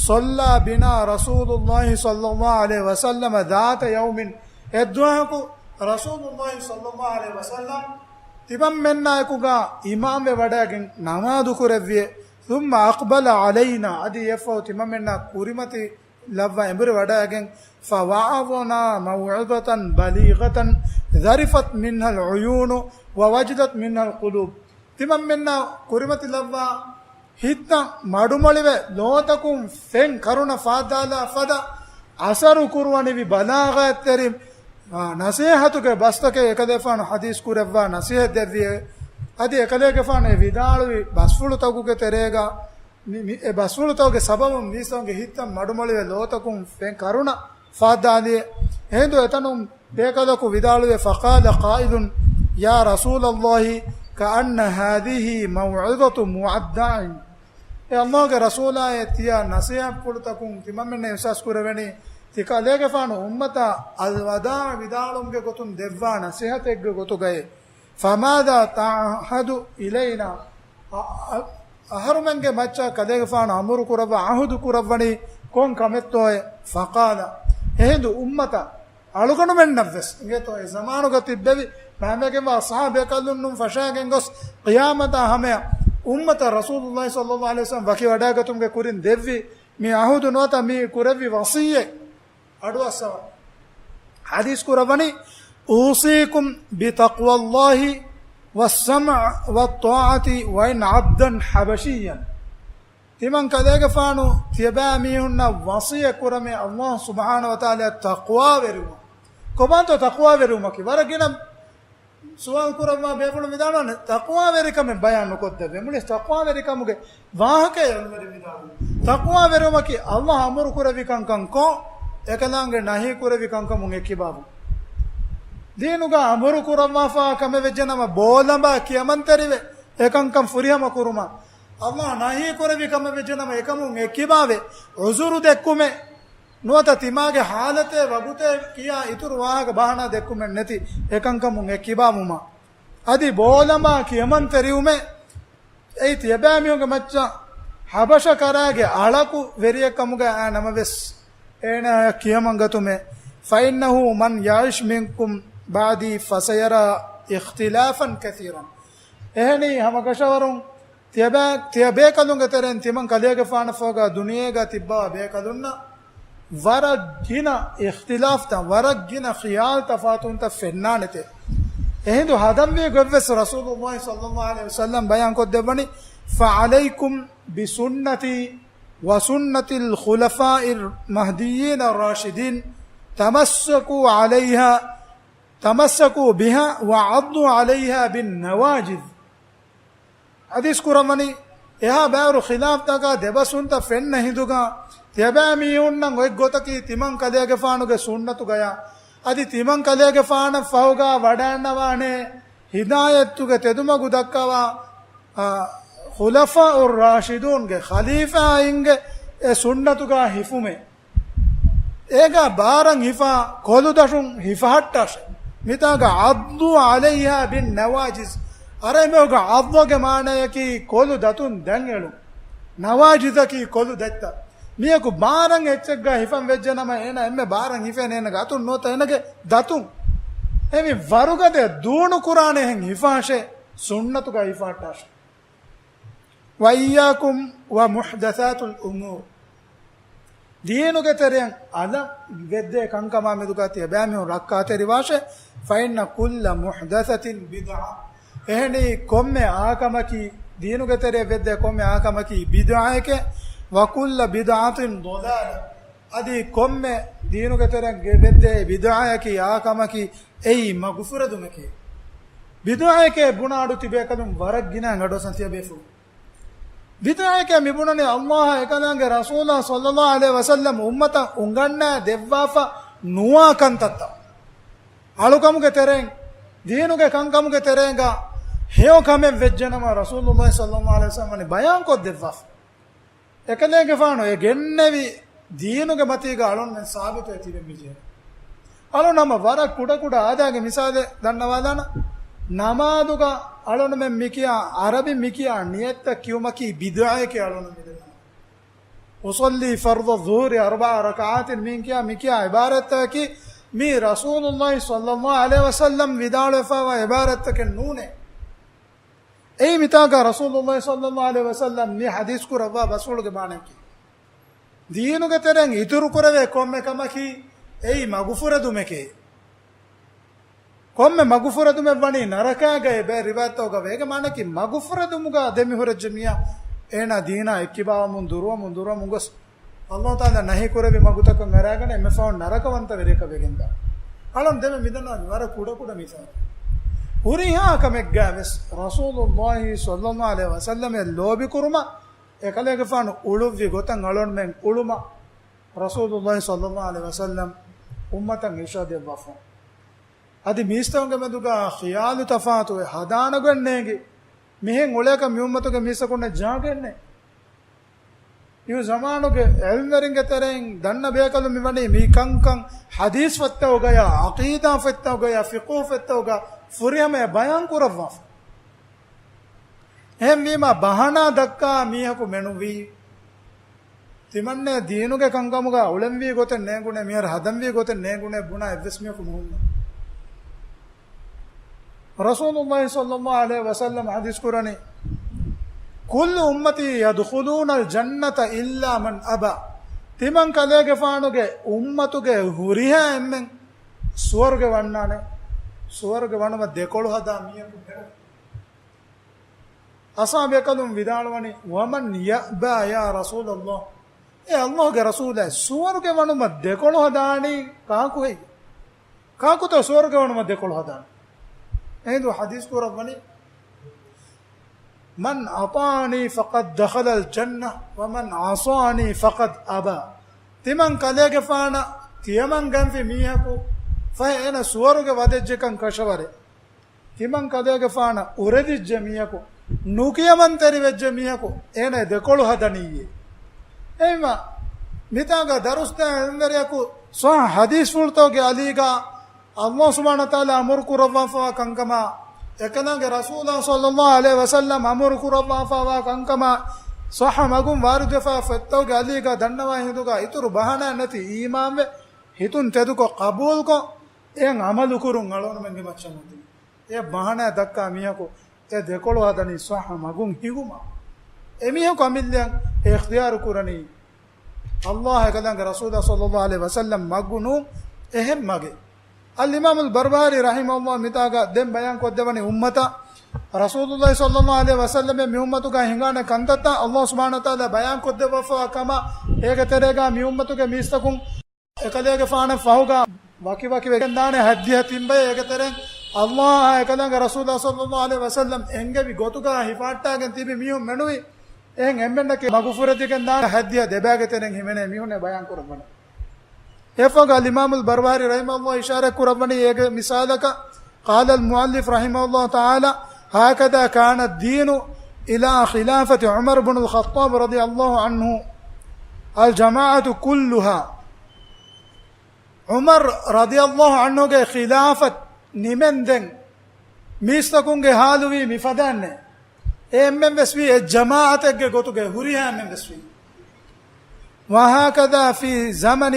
صلى بنا رسول الله صلى الله عليه وسلم ذات يوم، އެއްދުވަހަކު ރަސޫލުﷲ ޞައްލަﷲ ޢަލައިހި ވަސައްލަމް ތިމަންމެންނާއެކުގަ އިމާމްވެ ވަޑައިގެން ނަމާދު ކުރެއްވިއޭ. ثم أقبل علينا، އަދި އެއަށްފަހު ތިމަންމެންނާ ކުރިމަތި ލައްވާ އެނބުރި ވަޑައިގެން، فوعظنا موعظة بليغة ذرفت منها العيون ووجلت منها القلوب. ތިމަންމެންނާ ކުރިމަތި ލައްވާ ހިތްތައް މަޑުމޮޅިވެ، ލޯތަކުން ފެން ކަރުނަ ފާއްދާލާ ފަދަ އަސަރު ކުރުވަނިވި ބަލާޣަތްތެރި، އާ، ނަސޭހަތުގެ ބަސްތަކެއް އެކަލޭފާނު ޙަދީޘް ކުރެއްވާ ނަސޭހަތް ދެއްވިއޭ. އަދި އެކަލޭގެފާނު އެ ވިދާޅުވި ބަސްފުޅުތަކުގެ ތެރޭގަ މި، މި، އެ ބަސްފުޅުތަކުގެ ސަބަބުން މީސްތަކުންގެ ހިތްތައް މަޑުމޮޅިވެ ލޯތަކުން ފެން ކަރުނަ ފާއްދާލިއޭ. އެހިނދު އެތަނުން ބޭކަލަކު ވިދާޅުވޭ، فقال قائل يا رسول الله كأن هذه موعظة مودع. އޭ ﷲގެ ރަސޫލާއޭ، ތިޔަ ނަސޭހަތްފުޅުތަކުން ތިމަންމެންނަށް އިޙްސާސް ކުރެވެނީ، ތި ކަލޭގެފާނު އުއްމަތަށް އަލްވަދާޢު ވިދާޅުމުގެ ގޮތުން ދެއްވާ ނަސޭހަތެއްގެ ގޮތުގައޭ. فماذا تعهد إلينا؟ އަ-، އަ-، އަހަރުމެންގެ މައްޗަށް ކަލޭގެފާނު އަމުރު ކުރައްވާ، ޢަހުދު ކުރައްވަނީ ކޮން ކަމެއްތޯއޭ؟ فقال، އެހިނދު އުއްމަތަށް އަޅުގަނޑުމެންނަށްވެސް އިނގޭތޯ، އެ ޒަމާނުގަ ތިއްބެވި ބައިމެގެންވާ ޞަޙާބީ ބޭކަލުންނުން ފަށާގެން ގޮސް ޤިޔާމަތާ ހަމަޔަށް އުއްމަތަށް ރަސޫލުﷲ ޞައްލަﷲ ޢަލައިހި ވަސައްލަމް ވަކިވަޑައިގަތުމުގެ ކުރިން ދެއްވި މި ޢަހުދު ނުވަތަ މި ކުރެއްވި ވަޞިއްޔަތް އަޑުއައްސަވާ. ޙަދީޘް ކުރައްވަނީ، أوصيكم بتقوى الله والسمع والطاعة وإن عبدا حبشيا. ތިމަން ކަލޭގެފާނު ތިޔަބައިމީހުންނަށް ވަޞިއްޔަތް ކުރަމޭ، ﷲ ސުބްޙާނަހޫ ވަތަޢާލާއަށް ތަޤްވާވެރިވުން. ކޮބާތޯ ތަޤްވާވެރިވުމަކީ؟ ވަރަށް ގިނަ ސުވާލު ކުރައްވާ ބޭފުޅުން ވިދާޅުވާނެ، ތަޤްވާވެރިކަމެއް ބަޔާން ނުކޮށްދެއްވޭ. މުޅި ތަޤްވާވެރިކަމުގެ ވާހަކައެއް އަޅުގަނޑު ވިދާޅުވީ. ތަޤްވާވެރިވުމަކީ ﷲ އަމުރު ކުރެއްވި ކަންކަން ކޮށް، އެކަލާނގެ ނަހީ ކުރެއްވި ކަންކަމުން އެއްކިބާވުން. ދީނުގަ އަމުރު ކުރައްވާފާ ކަމެއް ވެއްޖެނަމަ، ބޯލަނބާ ކިޔަމަންތެރިވެ އެކަންކަން ފުރިހަމަ ކުރުމަށް. ﷲ ނަހީ ކުރެއްވި ކަމެއް ވެއްޖެނަމަ، އެކަމުން އެއްކިބާވެ ޢުޛުރު ދެއްކުމެއް. ނުވަތަ ތިމާގެ ޙާލަތޭ ވަގުތޭ ކިޔާ އިތުރު ވާހަކަ ބަހަނާ ދެއްކުމެއް ނެތި އެކަންކަމުން އެއްކިބާވުމަށް. އަދި ބޯލަނބާ ކިޔަމަންތެރިވުމެއް. އެއީ ތިޔަބައިމީހުންގެ މައްޗަށް ޙަބަޝަ ކަރާގެ އަޅަކު ވެރިއެއްކަމުގައި އައި ނަމަވެސް، އޭނާއަށް ކިޔަމަންގަތުމެއް. فإنه من يعش منكم بعدي فسيرى اختلافا كثيرا. އެހެނީ ހަމަކަށަވަރުން ތިޔަބޭ-، ތިޔަބޭކަލުންގެ ތެރެއިން ތިމަން ކަލޭގެފާނަށްފަހުގަ ދުނިޔޭގަ ތިއްބާ ބޭކަލުންނަށް ވަރަށް ގިނަ އިޚްތިލާފްތައް، ވަރަށް ގިނަ ޚިޔާލު ތަފާތުވުންތައް ފެންނާނެތޭ. އެހިނދު ހަދަންވީ ގޮތްވެސް ރަސޫލުﷲ ޞައްލަﷲ ޢަލައިހި ވަސައްލަމް ބަޔާންކޮށްދެއްވަނީ، فعليكم بسنتي وسنة الخلفاء المهديين الراشدين، تمسكوا عليها، تمسكوا بها وعضوا عليها بالنواجذ. ޙަދީޘް ކުރައްވަނީ، އެހާ ބައިވަރު ޚިލާފްތަކާ ދެބަސްވުންތައް ފެންނަ ހިނދުގަ، ތިޔަބައިމީހުންނަށް އޮތް ގޮތަކީ ތިމަން ކަލޭގެފާނުގެ ސުންނަތުގަޔާ، އަދި ތިމަން ކަލޭގެފާނަށް ފަހުގަ ވަޑައިންނަވާނޭ ހިދާޔަތުގެ ތެދުމަގު ދައްކަވާ، އާ، ޚުލަފާއު ރާޝިދޫންގެ ޚަލީފާއިންގެ އެ ސުންނަތުގަ ހިފުމޭ. އޭގަ ބާރަށް ހިފާ ކޮލުދަށުން ހިފަހައްޓާށޭ. މިތާގަ عضوا عليها بالنواجذ. ޢަރަބިމަގުގަ ޢަޟްޟުގެ މާނަޔަކީ ކޮލު ދަތުން ދަންއެޅުން. ނަވާޖިޒަކީ ކޮލު ދަތްތައް. މީހަކު ބާރަށް އެއްޗެއްގަ ހިފަން ވެއްޖެނަމަ، އޭނަ އެންމެ ބާރަށް ހިފޭނެ އޭނަގެ އަތުން ނުވަތަ އޭނަގެ ދަތުން. އެހެންވީ ވަރުގަދަ ދޫނުކުރާނެހެން ހިފާށޭ، ސުންނަތުގަ ހިފަހައްޓާށޭ. وإياكم ومحدثات الأمور. ދީނުގެ ތެރެއަށް އަލަށް ވެއްދޭ ކަންކަމާ މެދުގަ ތިޔަބައިމީހުން ރައްކާތެރިވާށޭ. فإن كل محدثة بدعة. އެހެނީ ކޮންމެ އާކަމަކީ، ދީނުގެ ތެރެއަށް ވެއްދޭ ކޮންމެ އާކަމަކީ ބިދުޢައެކޭ. وكل بدعة ضلالة. އަދި ކޮންމެ ދީނުގެ ތެރެއިން ގެ-، ވެއްދޭ ބިދުޢައަކީ އާ ކަމަކީ އެއީ މަގުފުރެދުމެކޭ. ބިދުޢައެކޭ ބުނާ އަޑު ތިބޭކަލުން ވަރަށް ގިނަ އަޑުއައްސަން ތިޔަބޭފުޅުން. ބިދުޢައެކޭ މިބުނަނީ ﷲ އާ އެކަލާނގެ ރަސޫލާ ޞައްލަﷲ ޢަލައިހި ވަސައްލަމް އުއްމަތަށް އުނގަންނާ ދެއްވާފަ ނުވާ ކަންތައްތައް. އަޅުކަމުގެ ތެރެއިން، ދީނުގެ ކަންކަމުގެ ތެރޭގަ ހެޔޮ ކަމެއް ވެއްޖެނަމަ ރަސޫލުﷲ ޞައްލަﷲ ޢަލައިހި ވަސައްލަމް ވަނީ ބަޔާންކޮށްދެއްވާފަ. އެކަލޭގެފާނު އެ ގެންނެވި ދީނުގެ މަތީގަ އަޅުންމެން ސާބިތުވެ ތިބެން މިޖެހޭ. އަޅުން ހަމަ ވަރަށް ކުޑަކުޑަ އާދައިގެ މިސާލެއް ދަންނަވާލާނަ. ނަމާދުގަ އަޅުންމެން މިކިޔާ، އަރަބިން މިކިޔާ ނިޔަތްތައް ކިޔުމަކީ ބިދުޢައެކޭ އަޅުން މިދަންނަވާ. أصلي فرض الظهر أربع ركعات މިކިޔާ، މިކިޔާ ޢިބާރަތްތަކަކީ މީ ރަސޫލުﷲ ޞައްލަﷲ ޢަލައިހި ވަސައްލަމް ވިދާޅުވެފައިވާ ޢިބާރަތްތަކެއް ނޫނޭ. އެއީ މިތާގަ ރަސޫލުﷲ ޞައްލަﷲ ޢަލައިހި ވަސައްލަމް މި ޙަދީޘް ކުރައްވާ ބަސްފުޅުގެ މާނައަކީ، ދީނުގެ ތެރެއިން އިތުރުކުރެވޭ ކޮންމެ ކަމަކީ އެއީ މަގުފުރެދުމެކޭ. ކޮންމެ މަގުފުރެދުމެއް ވަނީ ނަރަކާގައޭ. ބައެއް ރިވާޔަތްތަކުގަ އޭގެ މާނައަކީ މަގުފުރެދުމުގަ ދެމިހުރެއްޖެ މީހާ އޭނާ ދީނާ އެއްކިބާވަމުން ދުރުވަމުން ދުރުވަމުން ގޮސް، ﷲ ތަޢާލާ ނަހީ ކުރެއްވި މަގުތަކަށް އަރާގަނެ އެންމެ ފަހުން ނަރަކަވަންތަ ވެރިޔަކަށް ވެގެންދާ. އަޅުން ދެންމެ މިދަންނަވަނީ ވަރަށް ކުޑަކުޑަ މިސާލެއް. ހުރިހާ ކަމެއްގައި ވެސް ރަސޫލުﷲ ޞައްލަﷲ ޢަލައިހި ވަސައްލަމަށް ލޯބިކުރުމަށް، އެކަލޭގެފާނު އުޅުއްވި ގޮތަށް އަޅުންމެން އުޅުމަށް ރަސޫލުﷲ ޞައްލަﷲ ޢަލައިހި ވަސައްލަމް އުއްމަތަށް އިރުޝާދު ދެއްވާފަ. އަދި މީސްތަކުންގެ މެދުގަ ޚިޔާލު ތަފާތުވެ ހަދާނެ ގޮތް ނޭނގި، މިހެން އުޅޭކަށް މި އުއްމަތުގެ މީސްތަކުންނަށް ޖަހަގެންނޭ. އިހު ޒަމާނުގެ ޢިލްމުވެރިންގެ ތެރެއިން ދަންނަ ބޭކަލުން މިވަނީ މި ކަންކަން ޙަދީޘް ފޮތްތަކުގަޔާ، ޢަޤީދާ ފޮތްތަކުގަޔާ، ފިޤުހު ފޮތްތަކުގަ ފުރިހަމަޔަށް ބަޔާން ކުރައްވާފަ. އެހެންވީމަ ބަހަނާ ދައްކާ މީހަކު މެނުވީ، ތިމަންނެ ދީނުގެ ކަންކަމުގަ އުޅެންވީ ގޮތެއް ނޭނގުނޭ، މިހާރު ހަދަންވީ ގޮތެއް ނޭނގުނޭ ބުނާ އެއްވެސް މީހަކު ނުހުންނެ. ރަސޫލުﷲ ޞައްލަﷲ ޢަލައިހި ވަސައްލަމް ޙަދީޘް ކުރަނީ، كل أمتي يدخلون الجنة إلا من أبى. ތިމަން ކަލޭގެފާނުގެ އުއްމަތުގެ ހުރިހާ އެންމެން ސުވަރުގެ ވަންނާނެ، ސުވަރުގެ ވަނުމަށް ދެކޮޅު ހަދާ މީހަކު ބެހޭ. އަޞްޙާބު ބޭކަލުން ވިދާޅުވަނީ، ومن يأبى يا رسول الله؟ އޭ ﷲ ގެ ރަސޫލާ، ސުވަރުގެ ވަނުމަށް ދެކޮޅު ހަދާނީ ކާކު ހެއްޔޭ؟ ކާކުތޯ ސުވަރުގެ ވަނުމަށް ދެކޮޅު ހަދާނީ؟ އެހިނދު ޙަދީޘް ކުރައްވަނީ، من أطاعني فقد دخل الجنة ومن عصاني فقد أبى. ތިމަން ކަލޭގެފާނަށް ތިޔަމަން ގަންފި މީހަކު ފަހެ އޭނަ ސުވަރުގެ ވަދެއްޖެކަން ކަށަވަރޭ. ތިމަން ކަލޭގެފާނަށް އުރެދިއްޖެ މީހަކު، ނުކިޔަމަންތެރިވެއްޖެ މީހަކު އޭނަ ދެކޮޅު ހަދަނީއޭ. އެހެންވީމަ، މިތާގަ ދަރުސްދޭ ޢިލްމުވެރިޔަކު ޞައްޙަ ޙަދީޘްފުޅުތަކުގެ އަލީގަ ﷲ ސުބްޙާނަހޫ ވަތަޢާލާ އަމުރު ކުރައްވާފަވާ ކަންކަމާ، އެކަލާނގެ ރަސޫލާ ޞައްލަﷲ ޢަލައިހި ވަސައްލަމް އަމުރު ކުރައްވާފަވާ ކަންކަމާ، ޞައްޙަ މަގުން ވާރިދުވެފަ ފޮތްތަކުގެ އަލީގަ ދަންނަވާ ހިނދުގަ އިތުރު ބަހަނާ ނެތި އީމާންވެ، ހިތުން ތެދުކޮށް ޤަބޫލުކޮށް، އެހެން ޢަމަލު ކުރުން އަޅުގަނޑުމެންގެ މައްޗަށް ނުދިން. އެ ބަހަނާ ދައްކާ މީހަކު އެ ދެކޮޅު ހަދަނީ ޞައްޙަ މަގުން ހިގުމަށް. އެމީހަކު އަމިއްލައަށް އެ އިޚްތިޔާރު ކުރަނީ ﷲ އާ އެކަލާނގެ ރަސޫލާ ޞައްލަﷲ ޢަލައިހި ވަސައްލަމް މަގު ނޫން އެހެން މަގެއް. އަލްއިމާމުލް ބަރުބަހާރީ ރަޙިމަހުﷲ މިތާގަ ދެން ބަޔާން ކޮށްދެވަނީ އުއްމަތަށް ރަސޫލުﷲ ޞައްލަﷲ ޢަލައިހި ވަސައްލަމް މި އުއްމަތުގަ ހިނގާނެ ކަންތައްތައް ﷲ ސުބްޙާނަހޫ ވަތަޢާލާ ބަޔާން ކޮށްދެއްވާފަވާ ކަމަށް، އޭގެ ތެރޭގަ މި އުއްމަތުގެ މީސްތަކުން އެކަލޭގެފާނަށް ފަހުގަ ވަކިވަކިވެގެންދާނެ ހައްދިހަ ތިން ބަޔެއް. އޭގެ ތެރެއިން ﷲ އާ އެކަލާނގެ ރަސޫލާ ޞައްލަﷲ ޢަލައިހި ވަސައްލަމް އެންގެވި ގޮތުގަ ހިފަހައްޓާގެން ތިބި މީހުން މެނުވީ، އެހެން އެންމެންނަކީ މަގުފުރެދިގެންދާނެ ހައްދިހަ ދެބައިގެ ތެރެއިން ހިމެނޭ މީހުންނޭ ބަޔާން ކުރައްވަނީ. އެފަހުގަ އަލްއިމާމުލް ބަރުބަހާރީ ރަޙިމަހުﷲ އިޝާރާތް ކުރައްވަނީ އޭގެ މިސާލަކަށް، قال المؤلف رحمه الله تعالى، هكذا كان الدين إلى خلافة عمر بن الخطاب رضي الله عنه الجماعة كلها. ޢުމަރު ރަޟިޔަﷲ ޢަންހުގެ ޚިލާފަތް ނިމެންދެން މީސްތަކުންގެ ޙާލުވީ މިފަދައިންނޭ. އެ އެންމެން ވެސް ވީ އެއް ޖަމާޢަތެއްގެ ގޮތުގައި ހުރިހާ އެންމެން ވެސް ވީ. وهكذا في زمن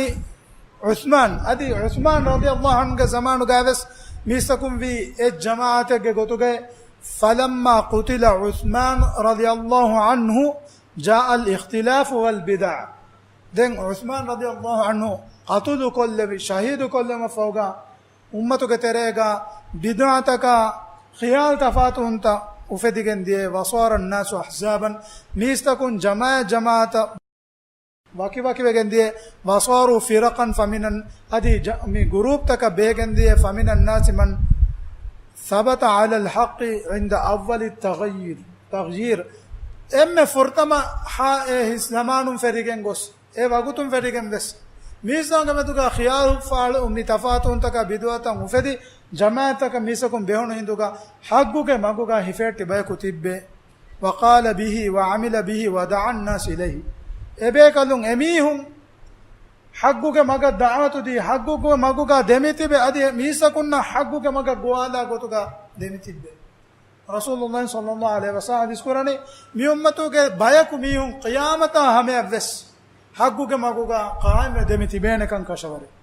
عثمان، އަދި ޢުސްމާން ރަޟިޔަﷲ ޢަންހުގެ ޒަމާނުގައި ވެސް މީސްތަކުން ވީ އެއް ޖަމާޢަތެއްގެ ގޮތުގައި. فلما قتل عثمان رضي الله عنه جاء الاختلاف والبدع. ދެން ޢުސްމާން ރަޟިޔަﷲ ޢަންހު ޤަތުލު ކޮށްލެވި، ޝަހީދު ކޮށްލުމަށް ފަހުގަ، އުއްމަތުގެ ތެރޭގަ ބިދުޢަތަކާ ޚިޔާލު ތަފާތުވުންތައް އުފެދިގެން ދިޔައީ. وصار الناس أحزابا، މީސްތަކުން ޖަމާޢަތް ޖަމާޢަތަށް ވަކިވަކިވެގެން ދިޔަ، وصاروا فرقا فمن، އަދި ޖަ-، މި ގުރޫޕްތަކަށް ބެހިގެން ދިޔަ، فمن الناس من ثبت على الحق عند أول التغيير، تغيير. އެންމެ ފުރަތަމަ ހާ އެ ހިސް ޒަމާނުން ފެށިގެން ގޮސް، އެ ވަގުތުން ފެށިގެން ވެސް، މީސްތަކުންގެ މެދުގަ ޚިޔާލު ފާޅު މި ތަފާތުވުންތަކާ ބިދުޢަތައް އުފެދި، ޖަމާޢަތްތަކަށް މީސްތަކުން ބެހުނު ހިނދުގަ ޙައްޤުގެ މަގުގަ ހިފެހެއްޓި ބަޔަކު ތިއްބެ. وقال به وعمل به ودعا الناس إليه. އެބޭކަލުން އެމީހުން ޙައްޤުގެ މަގަށް ދަޢުވަތު ދީ، ޙައްޤުގެ މަގުގަ ދެމިތިބެ، އަދި އެ މީސްތަކުންނަށް ޙައްޤުގެ މަގަށް ގޮވާލާ ގޮތުގަ ދެމިތިއްބެ. ރަސޫލުﷲ ޞައްލަﷲ ޢަލައިހި ވަސައްލަމަ ޙަދީޘް ކުރަނީ، މި އުއްމަތުގެ ބަޔަކު މީހުން ޤިޔާމަތާ ހަމަޔަށްވެސް ޙައްޤުގެ މަގުގަ ޤާއިމްވެ ދެމި ތިބޭނެކަން ކަށަވަރެއް.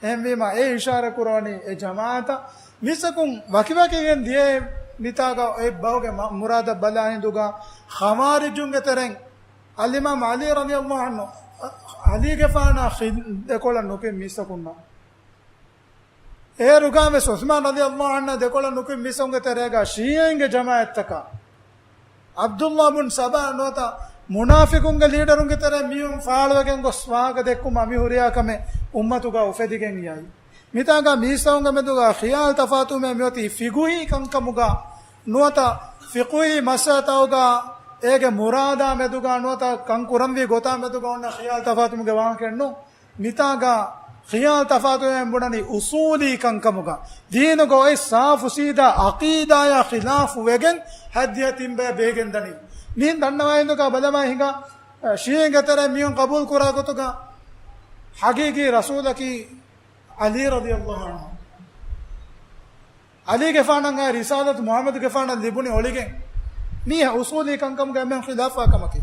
އެހެންވީމަ، އެ އިޝާރަ ކުރަނީ އެ ޖަމާޢަތަށް މީސްތަކުން ވަކިވަކިވެގެން ދިޔައޭ. މިތާގަ އެއްބަހުގެ މަ-، މުރާދަށް ބަލާ ހިނދުގަ، ޚަވާރިޖުންގެ ތެރެއިން އަލްއިމާމް ޢަލީ ރަޟިޔަﷲ ޢަންހު، ޢަލީގެފާނާ ޚި-، ދެކޮޅަށް ނުކިން މީސްތަކުންނަށް. އޭރުގަ ވެސް ޢުޘްމާން ރަޟިޔަﷲ ޢަންހު ދެކޮޅަށް ނުކިން މީސްތަކުންގެ ތެރޭގަ ޝީޢީންގެ ޖަމާޢަތްތަކާ، ޢަބްދުﷲ ބުން ސަބާ ނުވަތަ މުނާފިޤުންގެ ލީޑަރުންގެ ތެރޭ މީހުން ފާޅުވެގެން ގޮސް ވާހަކަ ދެއްކުމާ މި ހުރިހާ ކަމެއް އުއްމަތުގަ އުފެދިގެން އައި. މިތާގަ މީސްތަކުންގެ މެދުގަ ޚިޔާލު ތަފާތުވުމެއް މިއޮތީ ފިޤުހީ ކަންކަމުގަ ނުވަތަ ފިޤުހީ މައްސަލަތަކުގަ އޭގެ މުރާދާ މެދުގަ ނުވަތަ ކަން ކުރަންވީ ގޮތާ މެދުގަ އޮންނަ ޚިޔާލު ތަފާތުވުމުގެ ވާހަކައެއް ނޫން. މިތާގަ ޚިޔާލު ތަފާތުވެގެން ބުނަނީ އުޞޫލީ ކަންކަމުގަ، ދީނުގަ އޮތް ސާފު ސީދާ ޢަޤީދާޔާ ޚިލާފުވެގެން ހައްދިހަ ތިން ބަޔަށް ބެހިގެން ދަނީ. މިހެން ދަންނަވާ ހިނދުގަ ބަލަމާ ހިނގާ، ޝީޢީންގެ ތެރޭ މީހުން ޤަބޫލު ކުރާ ގޮތުގަ ޙަޤީޤީ ރަސޫލަކީ ޢަލީ ރަޟިޔަﷲ ޢަންހު. ޢަލީގެފާނަށް އައި ރިސާލަތު މުޙައްމަދުގެފާނަށް ލިބުނީ އޮޅިގެން. މީ އުޞޫލީ ކަންކަމުގަ އެންމެން ޚިލާފާ ކަމަކީ.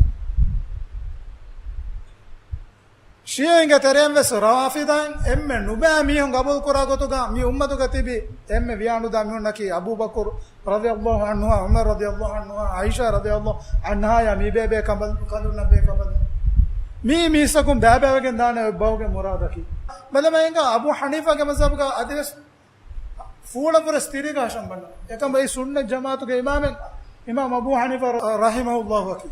ޝީޢީންގެ ތެރެއިން ވެސް ރަވާފިޟައިން އެންމެ ނުބައި މީހުން ޤަބޫލު ކުރާ ގޮތުގަ މި އުއްމަތުގަ ތިބި އެންމެ ވިޔާނުދާ މީހުންނަކީ އަބޫބަކުރު ރަޟިޔަﷲ ޢަންހުއާ، ޢުމަރު ރަޟިޔަﷲ ޢަންހުއާ، ޢާއިޝާ ރަޟިޔަﷲ ޢަންހާޔާ މި ބޭބޭ ކަނބަލް-، ކަނޑުންނަށް ބޭކަނބަލު. މީ މީސްތަކުން ބައިބައިވެގެން ދާނެ އޮތް ބަހުގެ މުރާދަކީ. ބަލަމާ ހިނގާ އަބޫ ޙަނީފާގެ މަޒްހަބުގަ އަދިވެސް ފޫޅަ ފުރަސް ތިރީގަ ހަށަން ބަންނަ. އެކަމަ އެއީ ސުންނަތް ޖަމާޢަތުގެ އިމާމެއް، އިމާމް އަބޫ ޙަނީފާ ރަ-، ރަޙިމަހުﷲ އަކީ.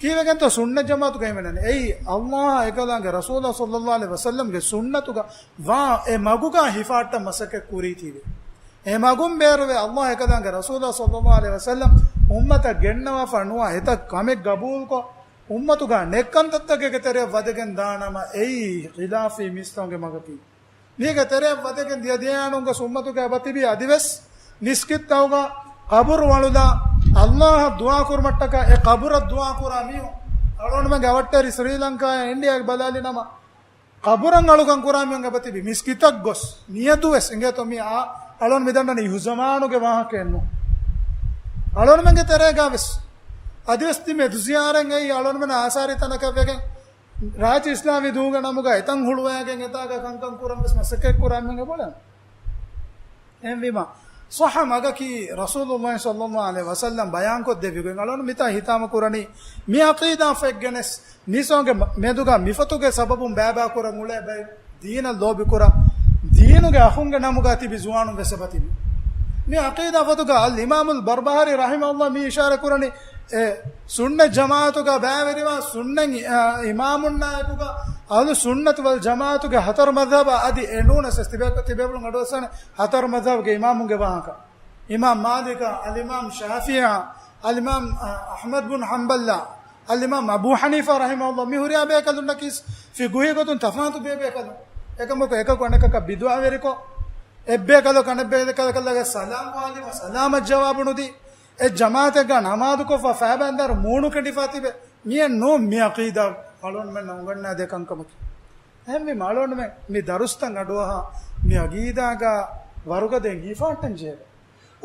ކީއްވެގެންތޯ ސުންނަތް ޖަމާޢަތުގެ އިމާމެއް؟ އެއީ ﷲ އާ އެކަލާނގެ ރަސޫލާ ޞައްލަﷲ ޢަލައިހި ވަސައްލަމްގެ ސުންނަތުގަ ވާ އެ މަގުގަ ހިފާއްޓަން މަސައްކަތް ކުރީތީވެ. އެ މަގުން ބޭރުވެ ﷲ އާ އެކަލާނގެ ރަސޫލާ ޞައްލަﷲ ޢަލައިހި ވަސައްލަމް އުއްމަތަށް ގެންނަވާފަ ނުވާ އެތައް ކަމެއް ގަބޫލުކޮށް، އުއްމަތުގަ ނެތް ކަންތައްތަކެއްގެ ތެރެއަށް ވަދެގެން ދާނަމަ، އެއީ ޚިލާފީ މީސްތަކުންގެ މަގަކީ. މީގެ ތެރެއަށް ވަދެގެން ދިޔަ ދިޔައިނުގަ އުއްމަތުގެ އެބަތިބި އަދިވެސް މިސްކިތްތަކުގަ ޤަބުރު ވަޅުލާ، ﷲ އަށް ދުޢާ ކުރުމަށްޓަކާ އެ ޤަބުރަށް ދުޢާ ކުރާ މީހުން. އަޅުގަނޑުމެންގެ އަވަށްޓެރި ސްރީލަންކާއާ އިންޑިއާގެ ބަލާލި ނަމަ، ޤަބުރަށް އަޅުކަން ކުރާ މީހުން އެބަތިބި މިސްކިތަށް ގޮސް ނިޔަތު ވެސް އިނގޭތޯ މީ އާ، އަޅުގަނޑު މިދަންނަނީ އިހުޒަމާނުގެ ވާހަކައެއް ނޫން. އަޅުގަނޑުމެންގެ ތެރޭގަ ވެސް އަދިވެސް ތި މެދު ޒިޔާރަތް އެއީ އަޅުގަނޑުމެން އާސާރީ ތަނަކަށް ވެގެން ރާއްޖެ އިސްލާމީ ދޫގެ ނަމުގަ އެތަން ހުޅުވައިގެން އެތާގަ ކަންކަން ކުރަން ވެސް މަސައްކަތް ކުރާ މީހުން އެބައޮތް. އެހެންވީމަ، ޞައްޙަ މަގަކީ ރަސޫލުﷲ ޞައްލަﷲ ޢަލައިހި ވަސައްލަމް ބަޔާންކޮށްދެއްވި ގޮތް. އަޅުގަނޑު މިތާ ހިތާމަ ކުރަނީ މި ޢަޤީދާ ފެއްގެނެސް، މީސްތަކުންގެ މަ-، މެދުގަ މިފޮތުގެ ސަބަބުން ބައިބައިކުރަން އުޅޭ ބައެއް ދީނަށް ލޯބިކުރާ، ދީނުގެ އަޚުންގެ ނަމުގަ ތިބި ޒުވާނުން ވެސް އެބަތިބި. މި ޢަޤީދާ ފޮތުގަ އަލްއިމާމުލް ބަރްބަހާރީ ރަޙިމަހުﷲ މި އިޝާރަ ކުރަނީ، އެ ސުންނަތް ޖަމާޢަތުގަ ބައިވެރިވާ ސުންނަތް، އަ، އިމާމުންނާއެކުގަ އަހުލު ސުންނަތު ވަލް ޖަމާޢަތުގެ ހަތަރު މަޛްހަބާ އަދި އެނޫނަސް ތިބޭ-، ތިބޭފުޅުން އަޑުއައްސާނެ ހަތަރު މަޛްހަބުގެ އިމާމުންގެ ވާހަކަ. އިމާމް މާލިކާ، އަލްއިމާމް ޝާފިޢީއާ، އަލްއިމާމް، އަ، އަޙްމަދު ބުން ޙަންބަލާ، އަލްއިމާމް އަބޫ ޙަނީފާ ރަޙިމަހުﷲ މި ހުރިހާ ބޭކަލުންނަކީ ފިޤުހީ ގޮތުން ތަފާތު ބޭބޭކަލުން. އެކަމަކު އެކަކު އަނެކަކަށް ބިދުޢާވެރިކޮށް، އެއްބޭކަލަކު އަނެއްބޭކަލަކަށް ސަލާމް ވާލިމަ ސަލާމަށް ޖަވާބު ނުދީ، އެ ޖަމާޢަތެއްގަ ނަމާދުކޮށްފަ ފައިބަނދާރު މޫނު ކެނޑިފަ ތިބެ، މިއެއް ނޫން މި ޢަޤީދާ އަޅުގަނޑުމެންނަށް އުނގަންނާދޭ ކަންކަމަކީ. އެހެންވީމަ އަޅުގަނޑުމެން މި ދަރުސްތައް އަޑުއަހާ، މި ޢަޤީދާގަ ވަރުގަދައިން ހިފާއްޓަން ޖެހޭ.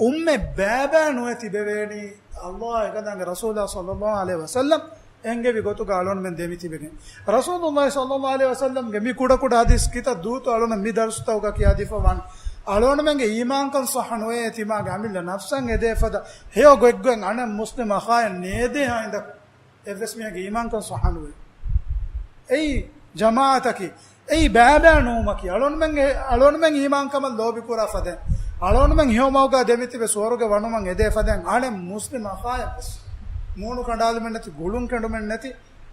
އުއްމަތް ބައިބައި ނުވެ ތިބެވޭނީ، ﷲ އާ އެކަލާނގެ ރަސޫލާ ޞައްލަﷲ ޢަލައިހި ވަސައްލަމް އެންގެވި ގޮތުގަ އަޅުގަނޑުމެން ދެމިތިބެގެން. ރަސޫލުﷲ ޞައްލަﷲ ޢަލައިހި ވަސައްލަމްގެ މި ކުޑަކުޑަ ޙަދީޘް ކިތައް ދޫތު އަޅުގަނޑު މި ދަރުސްތަކުގަ ކިޔާދީފަ ވާން. އަޅުގަނޑުމެންގެ އީމާންކަން ޞައްޙަ ނުވޭ، ތިމާގެ އަމިއްލަ ނަފްސަށް އެދޭ ފަދަ ހެޔޮ ގޮތްގޮތް އަނެއް މުސްލިމް އަޚާއެއް ނޭދޭ ހާއިން ދަ އެއްވެސް މީހެއްގެ އީމާންކަން ޞައްޙަ ނުވޭ. އެއީ ޖަމާޢަތަކީ، އެއީ ބައިބައި ނުވުމަކީ، އަޅުގަނޑުމެންގެ، އަޅުގަނޑުމެން އީމާންކަމަށް ލޯބިކުރާ ފަދައިން، އަޅުގަނޑުމެން ހެޔޮ މަގުގަ ދެމިތިބެ ސުވަރުގެ ވަނުމަށް އެދޭ ފަދައިން، އަނެއް މުސްލިމް އަޚާއަށްވެސް މޫނު ކަނޑާލުމެއް ނެތި، ގުޅުން ކެނޑުމެއް ނެތި،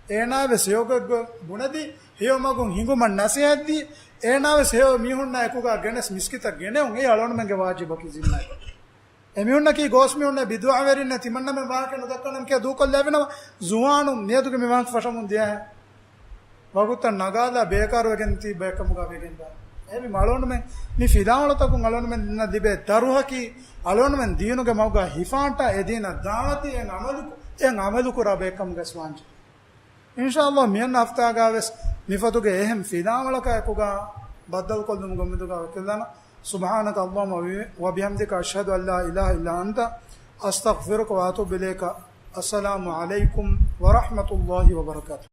އޭނާވެސް ހެޔޮގޮތް ބުނެދީ، ހެޔޮ މަގުން ހިނގުމަށް ނަސޭހަތްދީ، އޭނާވެސް ހެޔޮ މީހުންނާ އެކުގަ ގެނެސް މިސްކިތަށް ގެނެއުން އެއީ އަޅުގަނޑުމެންގެ ވާޖިބަކީ ޒިންމާއެއް. އެމީހުންނަކީ ގޯސް މީހުންނޭ، ބިދުޢަވެރިންނޭ، ތިމަންނަމެން ވާހަކަ ނުދައްކަނަމަކޭ ދޫކޮށްލެވެނަމަ، ޒުވާނުން މިއަދުގެ މި ވާހަކަ ފަށަމުން ދިޔަހެން ވަގުތަށް ނަގާލާ ބޭކާރުވެގެން ތިއްބައެއްކަމުގަ ވެގެންދާ. އެހެންވީމަ އަޅުގަނޑުމެން މި ފިލާވަޅުތަކުން އަޅުގަނޑުމެންނަށް ލިބޭ ދަރުހަކީ، އަޅުގަނޑުމެން ދީނުގެ މަގުގަ ހިފާންޓާ އެ ދީނަށް ދާވަތީ އެ އަމަލު، އެ އަމަލު ކުރާ ބައެއްކަމުގަސް ވާންޖެ. އިންޝާﷲ މިއަންނަ ހަފްތާގަވެސް މިފޮތުގެ އެހެން ފިލާވަޅަކާ އެކުގަ ބައްދަލުކޮށްލުމުގެ އުއްމީދުގަ ވަކިލާނަ. سبحانك اللهم وبحمدك، أشهد أن لا إله إلا أنت، أستغفرك وأتوب إليك. السلام عليكم ورحمة الله وبركاته.